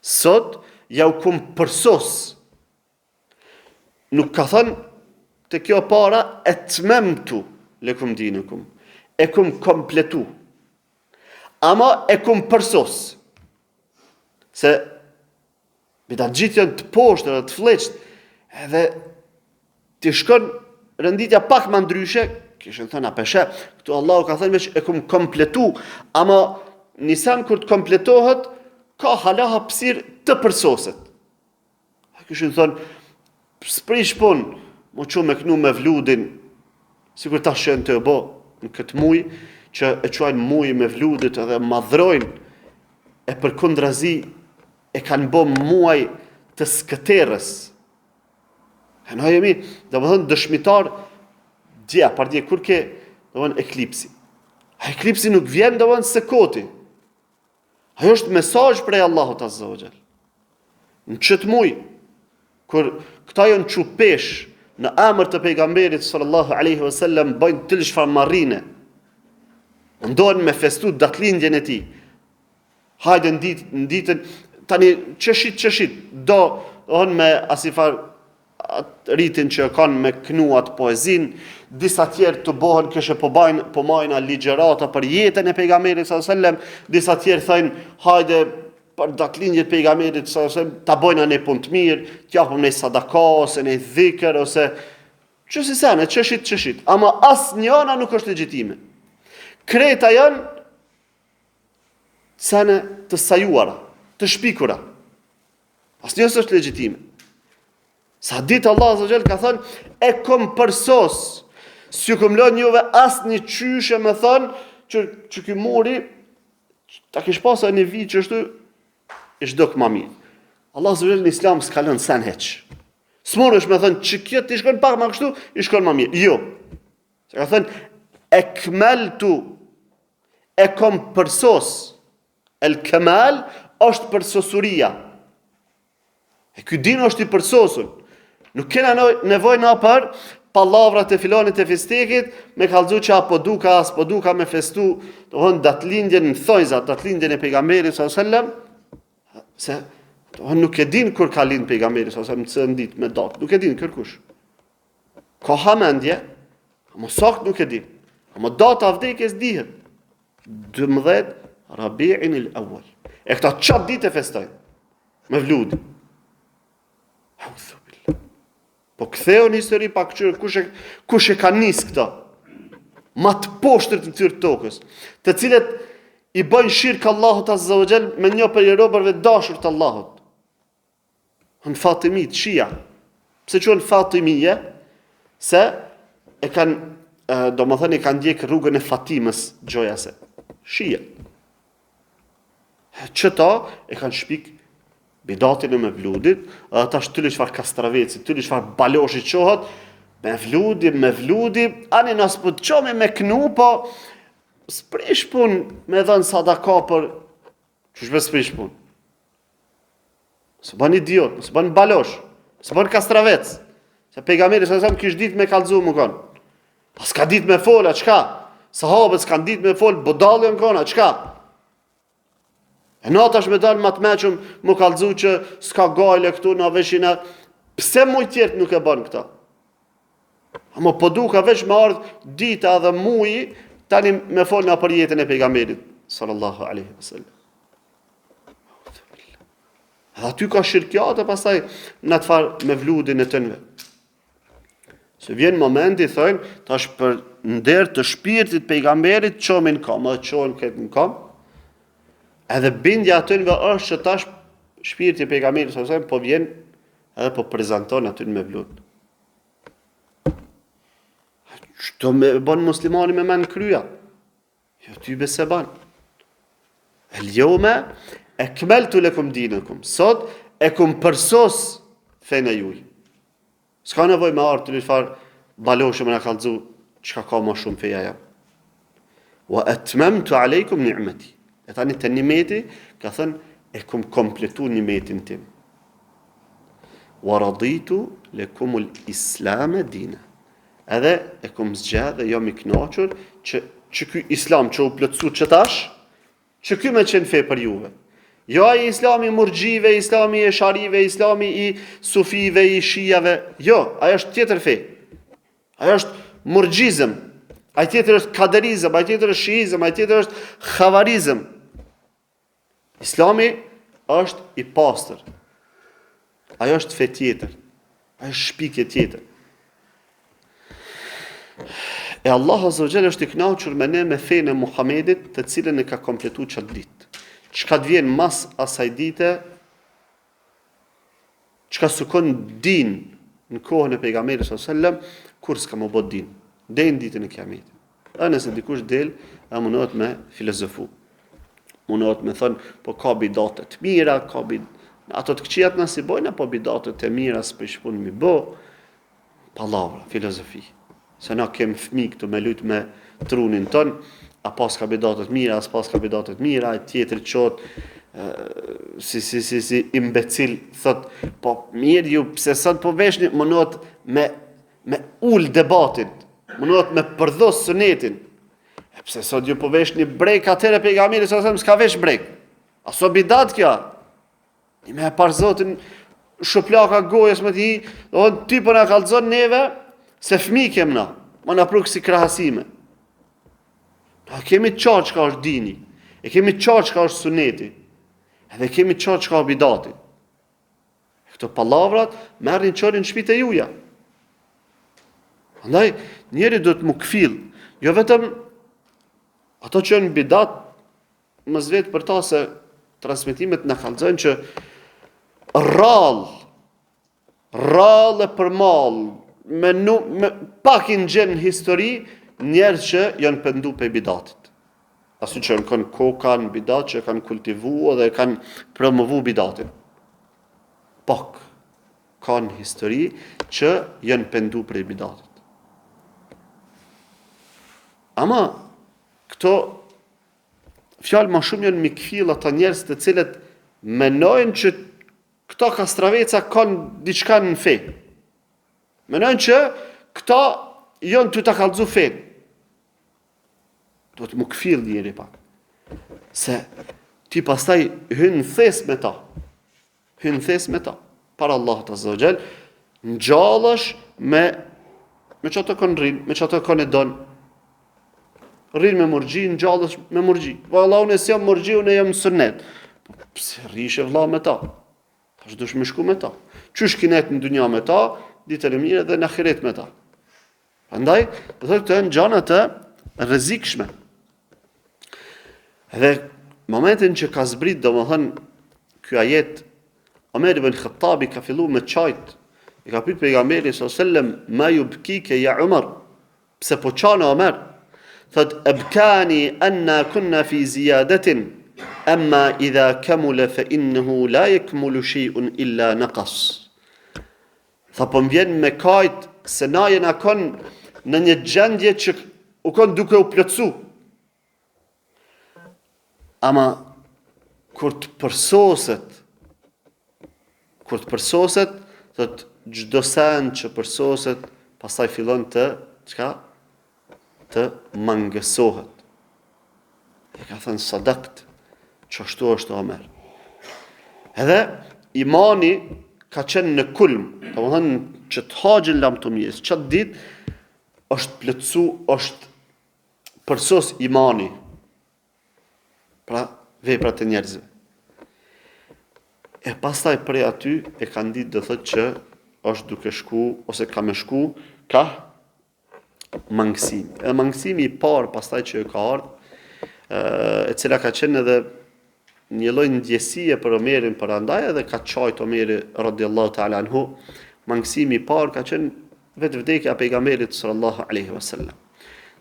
Sot jau kum përsos. Nuk ka thënë te kjo para etmemtu lekum dinekum. E kum kompletu. Ama e kum përsos. Se Bidatxhitë janë të poshtër dhe të flliqt, edhe t'i shkon renditja pak ma ndryshe, kishin thënë a pe sheh, këtu Allahu ka thënë veç e kum kompletu, ama një sen kur të kompletohet, ka hala hapësirë të përsoset. A kishin thënë, s'prish punë, m'u çu me knu mevludin, sikur tash që janë tu e bo në këtë muj, që e quajnë muj mevludit edhe madhrojnë, e përkundrazi e kanë bo muaj të skëterrës. E na jemi, domethënë, dëshmitar, dje, pardje, kur ke, domethënë, eklipsi. A eklipsi nuk vjen, domethënë, së koti. Ajo është mesazh prej Allahut Azza wa Jall. Në qëtë muj, kur këta janë çu peshë, në emër të pejgamberit sallallahu alaihi wasallam bëjnë tili çfarë marrine. Mundohen me festu datëlindjen e tij. Hajde në ditë, në ditën tani çeshit çeshit do on me asifar atë ritin që kanë me knu atë poezin, disa tjerë të bohen këshe po bajnë, po majnë ligjërata për jetën e pejgamberit sallallahu alajhi wasallam, disa tjerë thojnë hajde për datëlindje të pejgamberit sallallahu alajhi wasallam, ta bojna një punë të mirë, t'japim një sadaka ose një dhikr ose qësi sene, çeshit çeshit, ama asnjëna nuk është legjitime. Krejt janë sene të sajuara, të shpikura. Asnjë s'është legjitime. Sa ditë Allah Azza Jall ka thënë, e kom përsos, s'ju kom lënë juve asnjë qyshe me thënë, që, që ky muri, ta kish pasë një vijë qështu, ish dok ma mirë. Allah Azza Jall në islam s'ka lënë sen hiç. S'munësh me thënë, që kjo t'ish kon pak ma kështu, ish kon ma mirë. Jo. Se ka thënë, ekmeltu E kom përsos. El kemal është përsosuria. E ky din është i përsosun. Nuk kena nevojë na për pallavrat e filonit e fistekit me kallzu që a po duka, a s'po duka me festu, domethonë datlindjen në thonjza, datlindjen e pejgamberit sallallahu alajhi wasallam, se domethonë nuk e din kur ka lind pejgamberi sallallahu alajhi wasallam, në cilën ditë me datë, nuk e din kërkush. Ka hamendje, ama sakt nuk e din. Ama data e vdekjes dihet. 12 Rabi'in el Awwal. E këta qat ditë e festojnë. Mevludin. Eudhu Po ktheu në histori pak kqyr kush e kush e ka nis këto. Ma të poshtërit në fytyrë të tokës, të cilët i bëjnë shirk Allahut azza wa jall me një prej robërve të dashur të Allahut. Në Fatimit, Shia. Pse quhen Fatimije? Se e kanë, domethënë, e kanë ndjek rrugën e Fatimës, gjoja se. Shia. Qëta e kanë shpik bidatin e mevludit, edhe tash tyli çfarë kastraveci, tyli çfarë baloshi çohet, mevludi, mevludi, ani na s'po të çomi me knu, po s'prish pun me dhënë sadaka për, qysh be s'prish pun? Mos u ban idiot, mos u ban balosh, mos u ban kastravec. Se pejgamberi sallallahu alajhi wasallam kish ditë me kallzu me kon. A s'ka ditë me fol, a çka? Sahabët s'kan ditë me fol, budall janë kon, a çka? E na tash me dal ma të meçëm, me kallzu që s'ka gajle këtu na veshina. Pse muj tjerët nuk e bën këta? Ama po duka veç me ardhë dita dhe muji, tani me fol na për jetën e pejgamberit, sallallahu alaihi wasallam. Edhe aty ka shirkjate pastaj në atë farë mevludin e tynve. Se vjen momenti, thojnë, tash për nder të shpirtit pejgamberit, çohemi në kom, edhe çohen krejt në kom. Edhe bindja atynve është që tash shpirti i pejgamberit, sallallahu alajhi wasallam, po vjen edhe po prezanton aty në mevlud. Qëto me bon muslimani me men n'krye? Jo ty be s'e ban. El jeume ekmeltu lekum dinekum. Sot e kum përsos fenë e juj. S'ka nevoj me ardhë të farë baloshi me na kallzu çka ka ma shumë feja jam. Wa etmemtu alejkum ni'meti. E tani te nimeti, ka thënë, e kum kompletu nimetin tim. Wa raditu lekumul islame dina. Edhe e kom zgjedh dhe jam i kënaqur që që ky islam që u plotësu që tash, që ky me qenë fe për juve. Jo ai islami i murxhive, islami i esharive, islami i sufive, i shijave, jo, ai është tjetër fe. Ai është murxhizëm, ai tjetër është kaderizëm, ai tjetër është shiizëm, ai tjetër është havarizëm. Islami është i pastër. Ajo është fe tjetër. Ajo është shpikje tjetër. E Allah Azza wa Jall është i kënaqur me ne me fenë e Muhamedit, të cilën e ka kompletu qat ditë. Çka të vjen mas asaj dite, Çka s'u kon din në kohën e pejgamberit sallallahu alajhi wasallam, kurrë s'ka m'u bo din, deri në ditën e Kiametit. Edhe nëse dikush del e mundohet me filozofu, mundohet me thënë, po ka bidate të mira, ka bid... ato të këqijat na s'i bojna, po bidate të mira s'prish punë m'i bo, Pallavra, filozofi. Se na kem fëmijë këtu me lujt me trunin ton, a paska bidate të mira, a s'paska bidate të mira, e tjetri çohet si si si si imbecil thot, po mirë ju pse sot po veshni mundohet me me ul debatin, mundohet me përdhos sunetin. E pse sot ju po veshni brek atëherë pejgamberi sallallahu alajhi wasallam s'ka vesh brek. A s'o bidat kjo? Një me e parë zotin shuplaka gojës me ti, do ti po na kallzon neve se fëmi kem na, ma na pru kësi krahasime. Na kemi qartë çka është dini, e kemi qartë çka është suneti, edhe kemi qartë çka është bidati. Këto pallavrat merrni çoni në shpitë e juja. Andaj, njeri duhet m'u kfill, jo vetëm ato që janë bidat, Mos vet për ta se transmetimet na kallzojnë që rrallë, rrallë e për mall, me, nu, me pak i gjen në histori, njerëz që janë pendu pej bidatit. Asu që janë kanë koka në bidat, që kanë kultivu dhe kanë promovu bidatin. Pak ka në histori që janë pendu prej bidatit. Ama, këto Fjalë ma shumë janë mi kfill ata njerëz të cilët menojnë që këta kastraveca kanë diçka në fe. Menon që këta janë tu ta kallzu fenë. Duhet m'u kfjell njeri pak. Se ti pastaj hyn në thes me ta. Hyn në thes me ta. Para Allahut azze ve xhel, ngjallesh me me qato kon rrin, me qato kon e don. Rrin me murxhi, ngjallesh me murxhi. Valla unë s'jam murxhi, unë jam në sunnet. Po pse rrishe vlla me ta? Tash dush me shku me ta. Qysh ki nejt në dynja me ta, ditën e mirë edhe në ahiret me ta. Prandaj, do thotë këto janë gjana të rrezikshme. Dhe momentin që ka zbrit, domethënë, ky ajet, Omer ibn Khattabi ka fillu me qajt, e ka pyet pejgamberi sallallahu alajhi wasallam, "Ma yubkike ya Umar?" Pse po qan o Omer? Thot ebkani anna kunna fi ziyadatin amma idha kamula fa innahu la yakmulu shay'un illa naqas. Tha po më vjen me kajt se na jena kon në një gjendje që u kon duke u plotësu. Ama kur të përsoset, kur të përsoset, thot çdo send që përsoset, pastaj fillon të çka? Të mangësohet. E ka thënë sadakt, qashtu është Omer. Edhe imani ka qenë në kulm, domethënë që të haxhin lamtumirës, qatë ditë është plotësu, është përsos imani, pra veprat e njerëzve. E pastaj prej aty e kanë ditë do thotë që është duke shku ose ka me shku ka mangësimi. Edhe mangësimi i parë pastaj që ka ardhë, e cila ka qenë edhe një lloj ndjesie për Omerin, prandaj edhe ka qajt Omeri radiallahu ta'ala anhu, mangësimi i parë ka qenë vetë vdekja e pejgamberit sallallahu alaihi wasallam.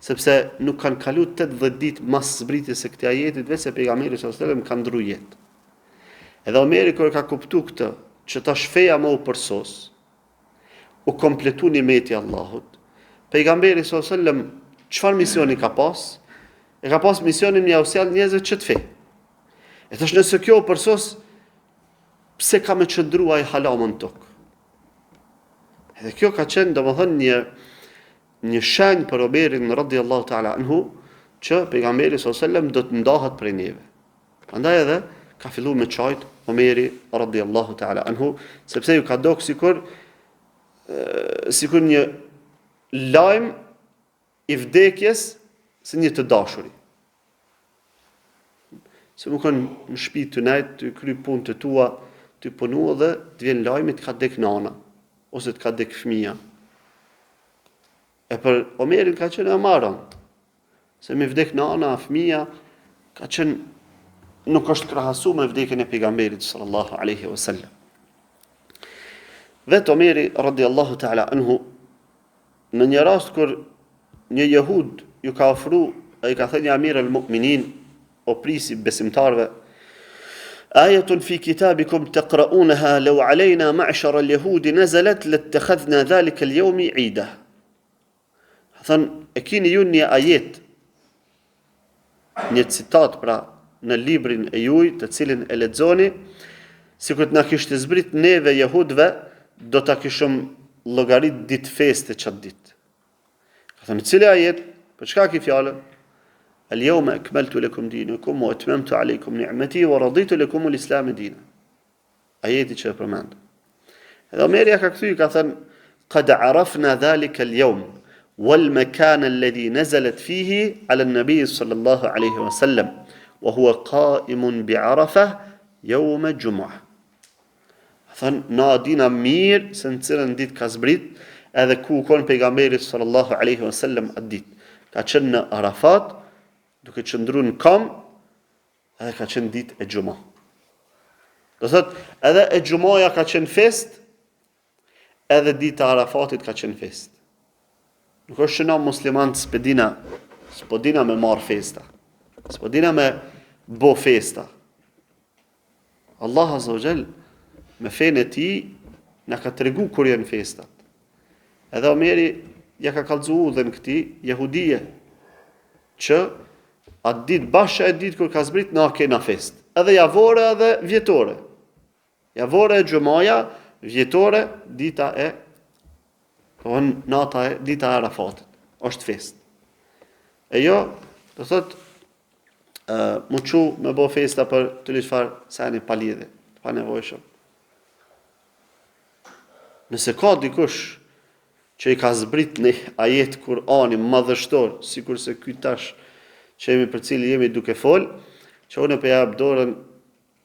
Sepse nuk kanë kalu 80 ditë mas zbritjes së këtij ajetit, veç se pejgamberi sallallahu alaihi wasallam ka ndrru jetë. Edhe Omeri kur e ka kuptu këtë, që tash feja më u përsos, u kompletu nimeti i Allahut. Pejgamberi sallallahu alaihi wasallam çfarë misioni ka pas? E ka pas misionin me jau sjell njerëzve qët fe. E tash nëse kjo u përsos, pse ka me qëndru ai hala më në tokë? Edhe kjo ka qenë, domethënë, një, një shenjë për Omerin radiallahu ta'ala anhu, që pejgamberi sallallahu alaihi wasallam do të ndahet prej neve. Prandaj edhe ka fillu me qajt Omeri radiallahu ta'ala anhu, sepse ju ka dok sikur sikur një lajm i vdekjes së një të dashuri. Se me kon në shpi tu nejt, tu kry punët e tua, tu punu dhe të vjen lajmi të ka dek nana, ose të ka dek fëmija. E për Omerin ka qenë e ma rëndë. Se me vdek nana, fëmija, ka qenë nuk është krahasu me vdekjen e pejgamberit sallallahu alaihi wasallam. Vetë Omeri radiallahu ta'ala anhu në një rast kur një jehud ju ka afru e i ka thënë ja amir el mu'minin o prisi besimtarëve Ajetun fi kitabikum taqra'unaha law alejna ma'shar al-yahudi nazalat lattakhadhna dhalika al-yawma 'ida. Thënë, e kini ju një ajet, një citat pra në librin e juj, të cilin e lexoni, sikur të na kishte zbrit neve jehudve, do ta kishëm llogarit ditë feste qatë ditë. Ka thënë, cili ajet, për çka ki fjalën? El jeume ekmeltu lekum dinekum, wa etmemtu alejkum ni'meti, wa raditu lekum el islame dina. Ajeti që e përmend. Edhe Omeri ja ka kthy, ka thënë, Kad arafna dhalika al-yawm wal makan alladhi nazalat fihi ala an-nabi sallallahu alaihi wasallam wa huwa qa'imun bi Arafah yawm jum'ah. Thënë, na dina mirë se në cilën ditë ka zbrit, edhe ku u kon pejgamberi sallallahu alaihi wasallam atë ditë. Ka qenë në Arafat, duke qëndru në kam, Edhe ka qenë ditë e xhuma. Do thot, edhe e xhumaja ka qenë fest, edhe dita e Arafatit ka qenë fest. Nuk është që na muslimanët s'po dina, s'po dina me marr festa. S'po dina me bo festa. Allah Azza wa Jall me fenë e tij na ka tregu kur janë festat. Edhe Omeri ja ka kallzu udhën këtij jehudije që atë ditë bash atë ditë kur ka zbrit na kena fest. Edhe javore edhe vjetore. Javore e xhumaja, vjetore dita e. Domethënë nata e dita e Arafatit është festë. E jo, do thotë m'u çu me bo festa për të çfarë seni pa lidhje, të panevojshëm. Nëse ka dikush që i ka zbrit një ajet Kur'ani madhështor, sikurse ky tash që jemi për cili jemi duke fol, që unë po ja jap dorën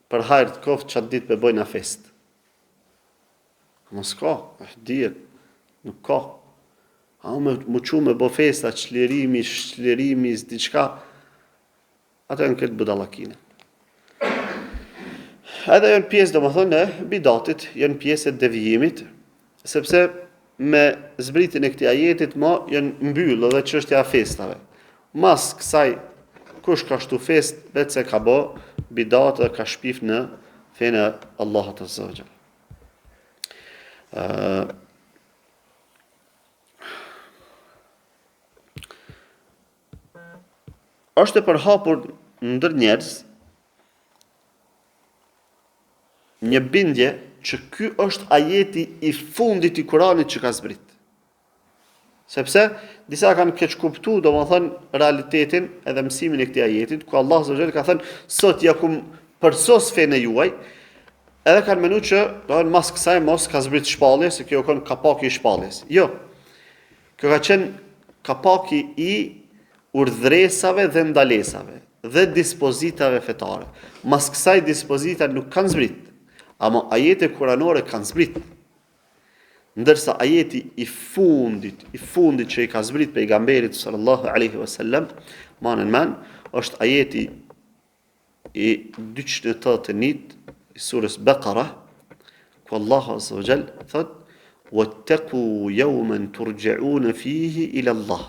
për hajr të koftë qatë ditë pe bojna festë. Mos ka, është dihet, nuk ka. A me m'u çu me bo festa, çlirimi, çlirimi, diçka, ato janë këto budallakine. Edhe janë pjesë, domethënë, e bidatit, janë pjesë e devijimit, sepse me zbritjen e këtij ajetit ma janë mbyllë edhe çështja e festave. Mas kësaj, kush ka shtu festë, veç se ka bo bidat dhe ka shpif në fenë e Allahut azze ve xhel. Uh, është e përhapur ndër njerëz një bindje që ky është ajeti i fundit i Kuranit që ka zbrit. Sepse disa kanë keqkuptu, domethënë, realitetin edhe mësimin e këtij ajetit, ku Allah azze ve xhel ka thënë, sot ja kum përsos fenë e juaj, edhe kanë menu që, domethënë, mas kësaj mos ka zbrit shpallje, se kjo kon kapaki i shpalljes. Jo, kjo ka qenë kapaki i urdhresave dhe ndalesave dhe dispozitave fetare. Mas kësaj dispozita nuk kanë zbrit, ama ajete kuranore kanë zbrit. Ndërsa ajeti i fundit, i fundit që i ka zbrit pejgamberit sallallahu alaihi wasallam, mane në men, është ajeti i 281 i surës Bekara, ku Allahu azza wa jall thot: "Wattaqu yawman turja'un fihi ila Allah,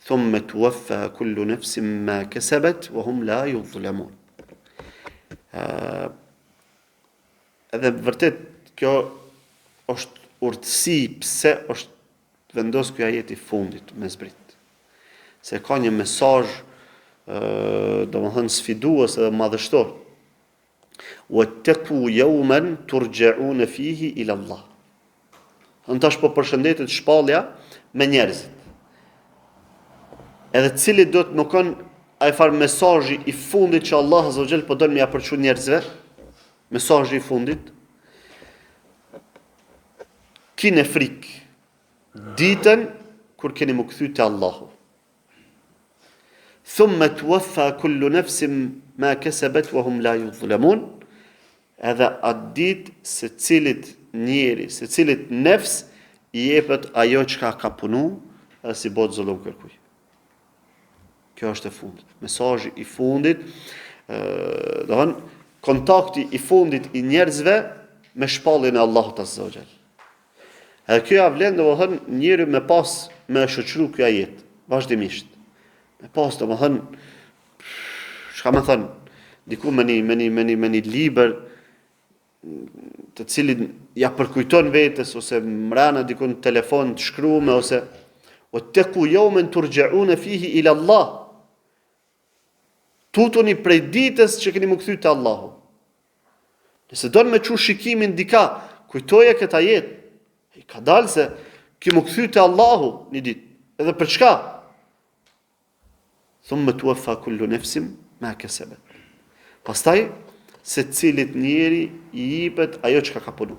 thumma tuwaffa kullu nafsin ma kasabat wa hum la yuzlamun." Edhe vërtet kjo është urtësi pse është vendos ky ajet i fundit me zbrit. Se ka një mesazh domethënë sfidues edhe madhështor. Wattaqu yawman turja'un fihi ila Allah. Në tash po përshëndetet shpallja me njerëzit. Edhe cili do të me kon ai far mesazhi i fundit që Allah azza wa jall po don me ja përçu njerëzve, mesazhi i fundit. Kine frikë ditën kur keni m'u kthy te Allahu. Thumma tuwaffa kullu nafsin ma kasabat wa hum la yuzlamun. Edhe atë ditë secilit njeri, secilit nefs i jepet ajo çka ka punu edhe s'i bëhet zullum kërkuj. Kjo është e fundit. Mesazhi i fundit, domethënë kontakti i fundit i njerëzve me shpalljen e Allahut azza wa jall. Edhe kjo ja vlen domethënë njeriu me pas me e shoqëru ky ajet vazhdimisht. Me pas domethënë çka me thënë, diku me një me një me një me një libër të cilin ja përkujton vetes ose mrena diku në telefon të shkrume ose wattaqu yawman turja'un fihi ila Allah. Tutuni prej ditës që keni m'u kthy te Allahu. Nëse don me çu shikimin dika, kujtoje këtë ajet. I ka dalë se ki m'u kthy te Allahu një ditë. Edhe për çka? Thumme tuwaffa kullu nefsim ma kesebet. Pastaj, secilit njeri i jipet ajo çka ka punu.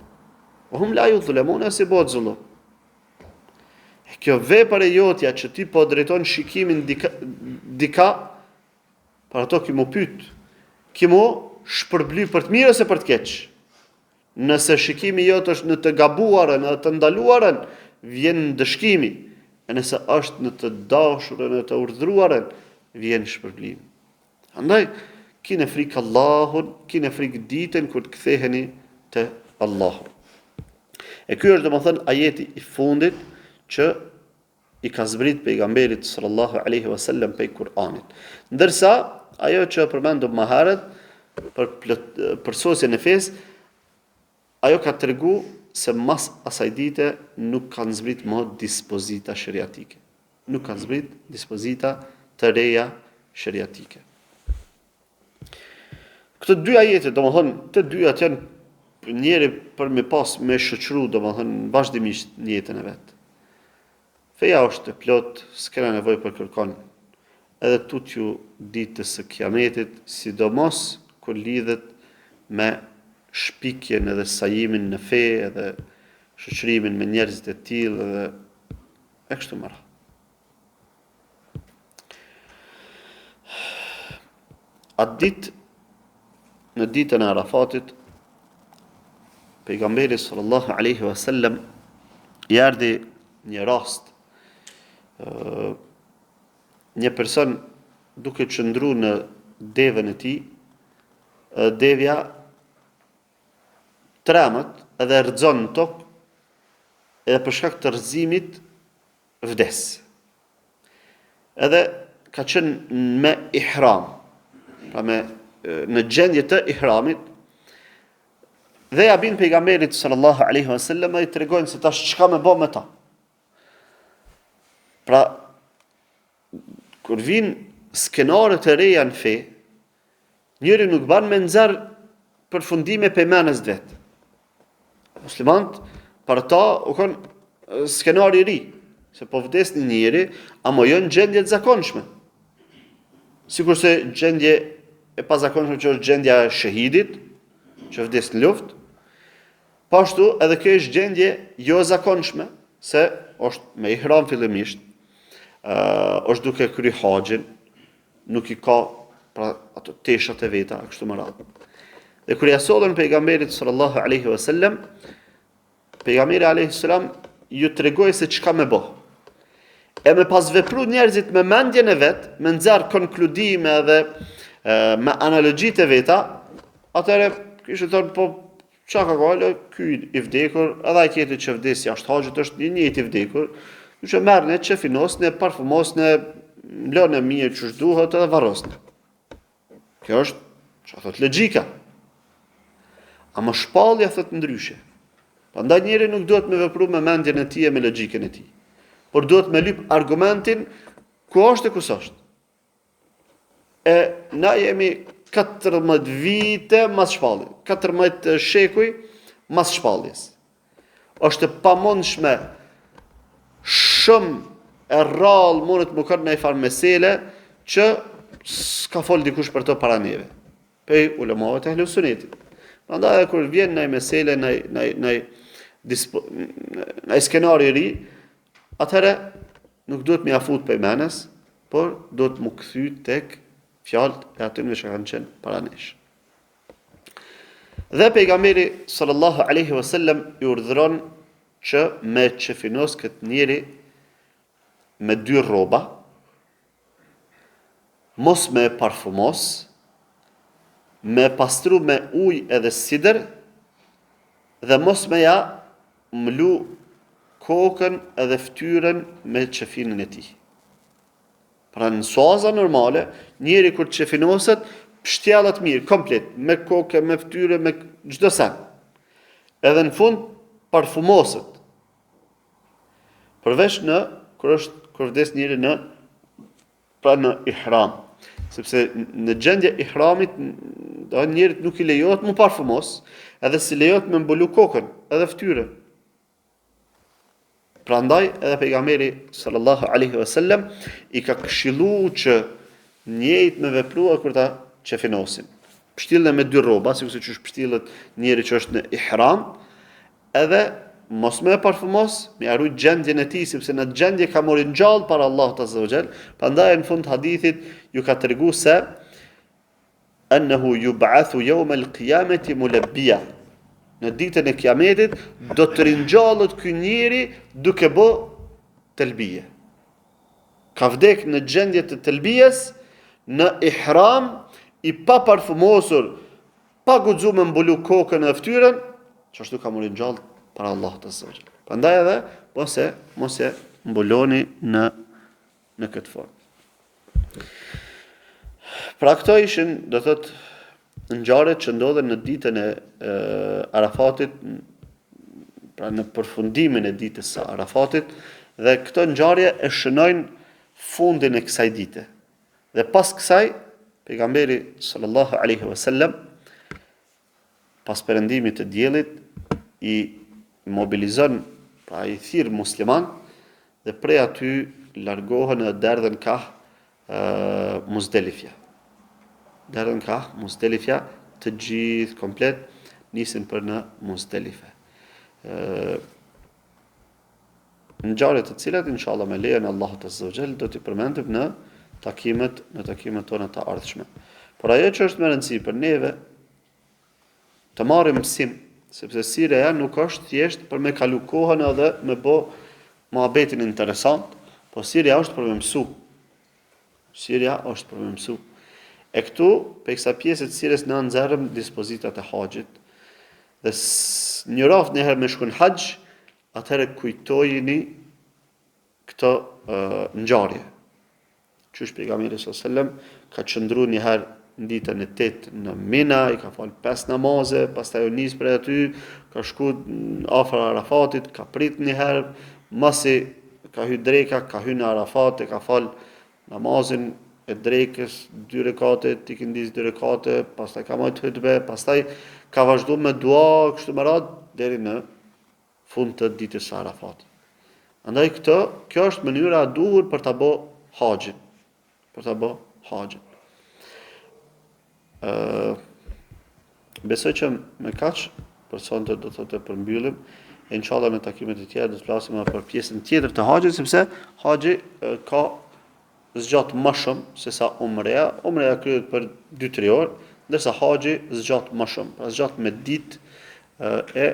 Wa hum la judhlemun e s'i bëhet zullum. E kjo vepër e jotja që ti po drejton shikimin dika, dika për ato ki m'u pyt, ki m'u shpërbly për të mirë ose për të keq. Nëse shikimi jot është në të gabuarën dhe të ndaluarën, vjen ndëshkimi. E nëse është në të dashurën dhe të urdhëruarën, vjen shpërblimi. Andaj, kine frikë Allahun, kine frikë ditën kur të ktheheni te Allahu. E ky është domethënë ajeti i fundit që i ka zbrit pejgamberit sallallahu alaihi wasallam pej Kur'anit. Ndërsa ajo që e përmendëm më herët për plot, përsosjen e fesë, ajo ka tregu se mas asaj dite nuk kanë zbrit më dispozita sheriatike. Nuk kanë zbrit dispozita të reja sheriatike. Këto dy ajete, domethënë, të dyja janë njeri për me pas me shoqëru, domethënë, vazhdimisht në jetën e vet. Feja është e plotë, s'kena nevojë për kërkon. Edhe tutju ditës së Kiametit, sidomos kur lidhet me shpikjen edhe sajimin në fe edhe shoqërimin me njerëzit e tillë edhe e kështu me radhë. Atë ditë, në ditën e Arafatit, pejgamberi sallallahu alaihi wasallam i erdhi një rast një person duke qëndru në devën e tij, devja tremet edhe e rrëzon në tokë, edhe për shkak të rrëzimit vdes. Edhe ka qenë me ihram, pra me në gjendje të ihramit, dhe ja bin pejgamberit sallallahu alaihi wasallam i tregojnë se tash çka me bo me ta. Pra kur vijnë skenarët e reja në fe, Njeri nuk ban me nxjerr përfundime pej menës vet. Muslimant, për ta, u kon skenar i ri, se po vdes një njeri, ama jo në gjendje të zakonshme. Sikurse gjendje e pazakonshme që është gjendja e shehidit, që vdes në luftë, po ashtu edhe kjo është gjendje jo e zakonshme, se është me ihram fillimisht, është duke kry haxhin, nuk i ka pra ato teshat e veta e kështu me radhë. Dhe kur ja sollën pejgamberit sallallahu alaihi wasallam, pejgamberi alaihi salam ju tregoi se çka me bo. E me pas vepru njerëzit me mendjen e vet, me nxjerr konkludime edhe me analogjitë e veta, atëherë kishin thonë po Ça ka gajle, ky i vdekur, edhe ai tjetri që vdes jashtë haxhit është i njëjti i vdekur, kështu që merrne, qefinosne, parfumosne, mlone mirë qysh duhet edhe varrosne. Kjo është, ça thot logjika. Ama shpallja thot ndryshe. Prandaj njeri nuk duhet me vepru me mendjen e tij e me logjikën e tij. Por duhet me lyp argumentin ku është e ku s'është. E na jemi 14 vite mas shpalljes, 14 shekuj mas shpalljes. Është e pamundshme shumë e rrallë mundet me kon naj farë mesele që s'ka fol dikush për të para neve. Pej ulemave të ehlu sunetit. Prandaj edhe kur vjen naj mesele, naj naj naj dispo, naj skenar i ri, atëherë nuk duhet me ja fut pej menës, por duhet m'u kthy tek fjalët e atyre që kanë qenë para nesh. Dhe pejgamberi sallallahu alaihi wasallam i urdhëron që me qefinos këtë njeri me dy rroba, mos me e parfumos, me e pastru me ujë edhe sidër dhe mos me ja mlu kokën edhe fytyrën me qefinën e tij. Pra në suaza normale, njeri kur qefinoset, pështjellet mirë, komplet, me kokë, me fytyrë, me çdo sen. Edhe në fund parfumoset. Përveç në kur është kur vdes njeri në pra në ihram, sepse në gjendje ihramit do njerit nuk i lejohet m'u parfumos, edhe s'i lejohet me mbulu kokën, edhe fytyrën. Prandaj edhe pejgamberi sallallahu alaihi wasallam i ka këshillu që njëjtë me veprua kur ta qefinosin. Pështillne me dy rroba, sikurse qysh pështillet njeri që është në ihram, Edhe mos me e parfumos, me ja rujt gjendjen e tij, sepse në atë gjendje ka m'u ringjall para Allahut azza wa jall. Prandaj në fund hadithit ju ka tregu se ennehu yub'athu yawm al-qiyamati mulabbia. Në ditën e Kiametit do të ringjallet ky njeri duke bë telbije. Ka vdek në gjendje të telbijes, në ihram i paparfumosur, Pa guxu me mbulu kokën dhe fytyrën, qashtu ka m'u ringjall para Allahut azza wa jall. Prandaj edhe mos e mos e mbuloni në në këtë formë. Pra këto ishin, do thot, ngjarjet që ndodhen në ditën e, e Arafatit, pra në përfundimin e ditës së Arafatit, dhe këto ngjarje e shënojnë fundin e kësaj dite. Dhe pas kësaj, pejgamberi sallallahu alaihi wasallam pas perëndimit të diellit i mobilizon, pra i thirr musliman dhe prej aty largohen edhe derdhen kah Muzdelifja. Derdhen kah Muzdelifja të gjithë komplet nisin për në Muzdelife. Ë ngjarje të cilat inshallah me lejen e Allahut azza wa jall do t'i përmendim në takimet në takimet tona të ardhshme. Por ajo që është me rëndësi për neve të marrim mësim, sepse sireja nuk është thjesht për me kalu kohën edhe me bo muhabetin interesant, po sireja është për me mësu. Sireja është për me mësu. E këtu, prej kësaj pjese të sires na nxjerrim dispozitat e haxhit, dhe një raft një herë me shku në haxh, atëherë kujtojini këto ngjarje. Qysh pejgamberi sallallahu alajhi wasallam ka qëndru një herë në ditën e 8 në Mina, i ka fal pesë namaze, pastaj u nis prej aty, ka shku afër Arafatit, ka prit një herë, masi ka hy dreka, ka hy në Arafat e ka fal namazin e drekës, dy rekate, t'ikindisë dy rekate, pastaj ka majt hutbe, pastaj ka vazhdu me dua, kështu me radhë, deri në fund të ditës së Arafatit. Andaj këtë, kjo është mënyra e duhur për ta bë haxhin, për ta bë haxhin. Ë besoj që me kaq për sonte do të thotë përmbyllim. Inshallah në takimet e tjera do të flasim edhe për pjesën tjetër të haxhit sepse haxhi ka zgjat më shumë se sa umreja. Umreja kryhet për 2-3 orë, ndërsa haxhi zgjat më shumë, pra zgjat me ditë e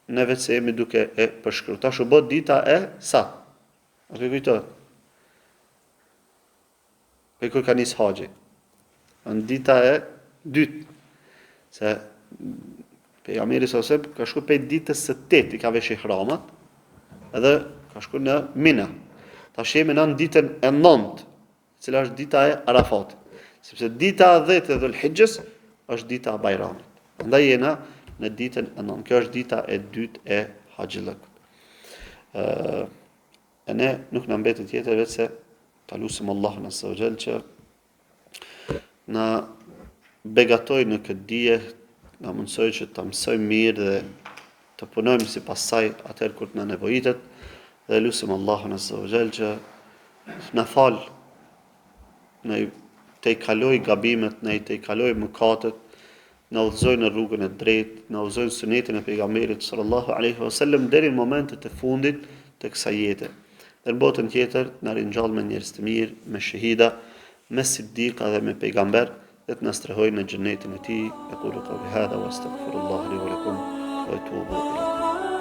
Ne veç se jemi duke e përshkru. Tash u bë dita e sa? A po kujtohet? Prej kur ka nis haxhi? Në dita e dytë. Se pejgamberi sa se ka shku prej ditës së tetë i ka vesh ihramat edhe ka shku në Mina. Tash jemi në ditën e nëntë. Cila është dita e Arafatit. Sepse dita e 10 e Dhul-Hixhes është dita e Bajramit. Andaj jena në ditën e 9. Kjo është dita e dytë e haxhillëkut. Ë e ne nuk na mbetet tjetër veç se ta lusim Allahun azza wa jall që na begatoj në këtë dije, na mundësoj që ta mësojmë mirë dhe të punojmë sipas saj atëherë kur të na nevojitet dhe lusim Allahun azza wa jall që na fal na i tejkaloj gabimet, na i tejkaloj mëkatet, na udhëzoj në rrugën e drejtë, na udhëzoj në sunetin e pejgamberit sallallahu alaihi wasallam deri në momentet e fundit të kësaj jete. Dhe në botën tjetër na ringjall me njerëz të mirë, me shehida, me siddika dhe me pejgamber dhe të na strehojë në xhenetin e tij. Ekulu kauli hadha wa astaghfirullah li wa lakum wa atubu ilayh.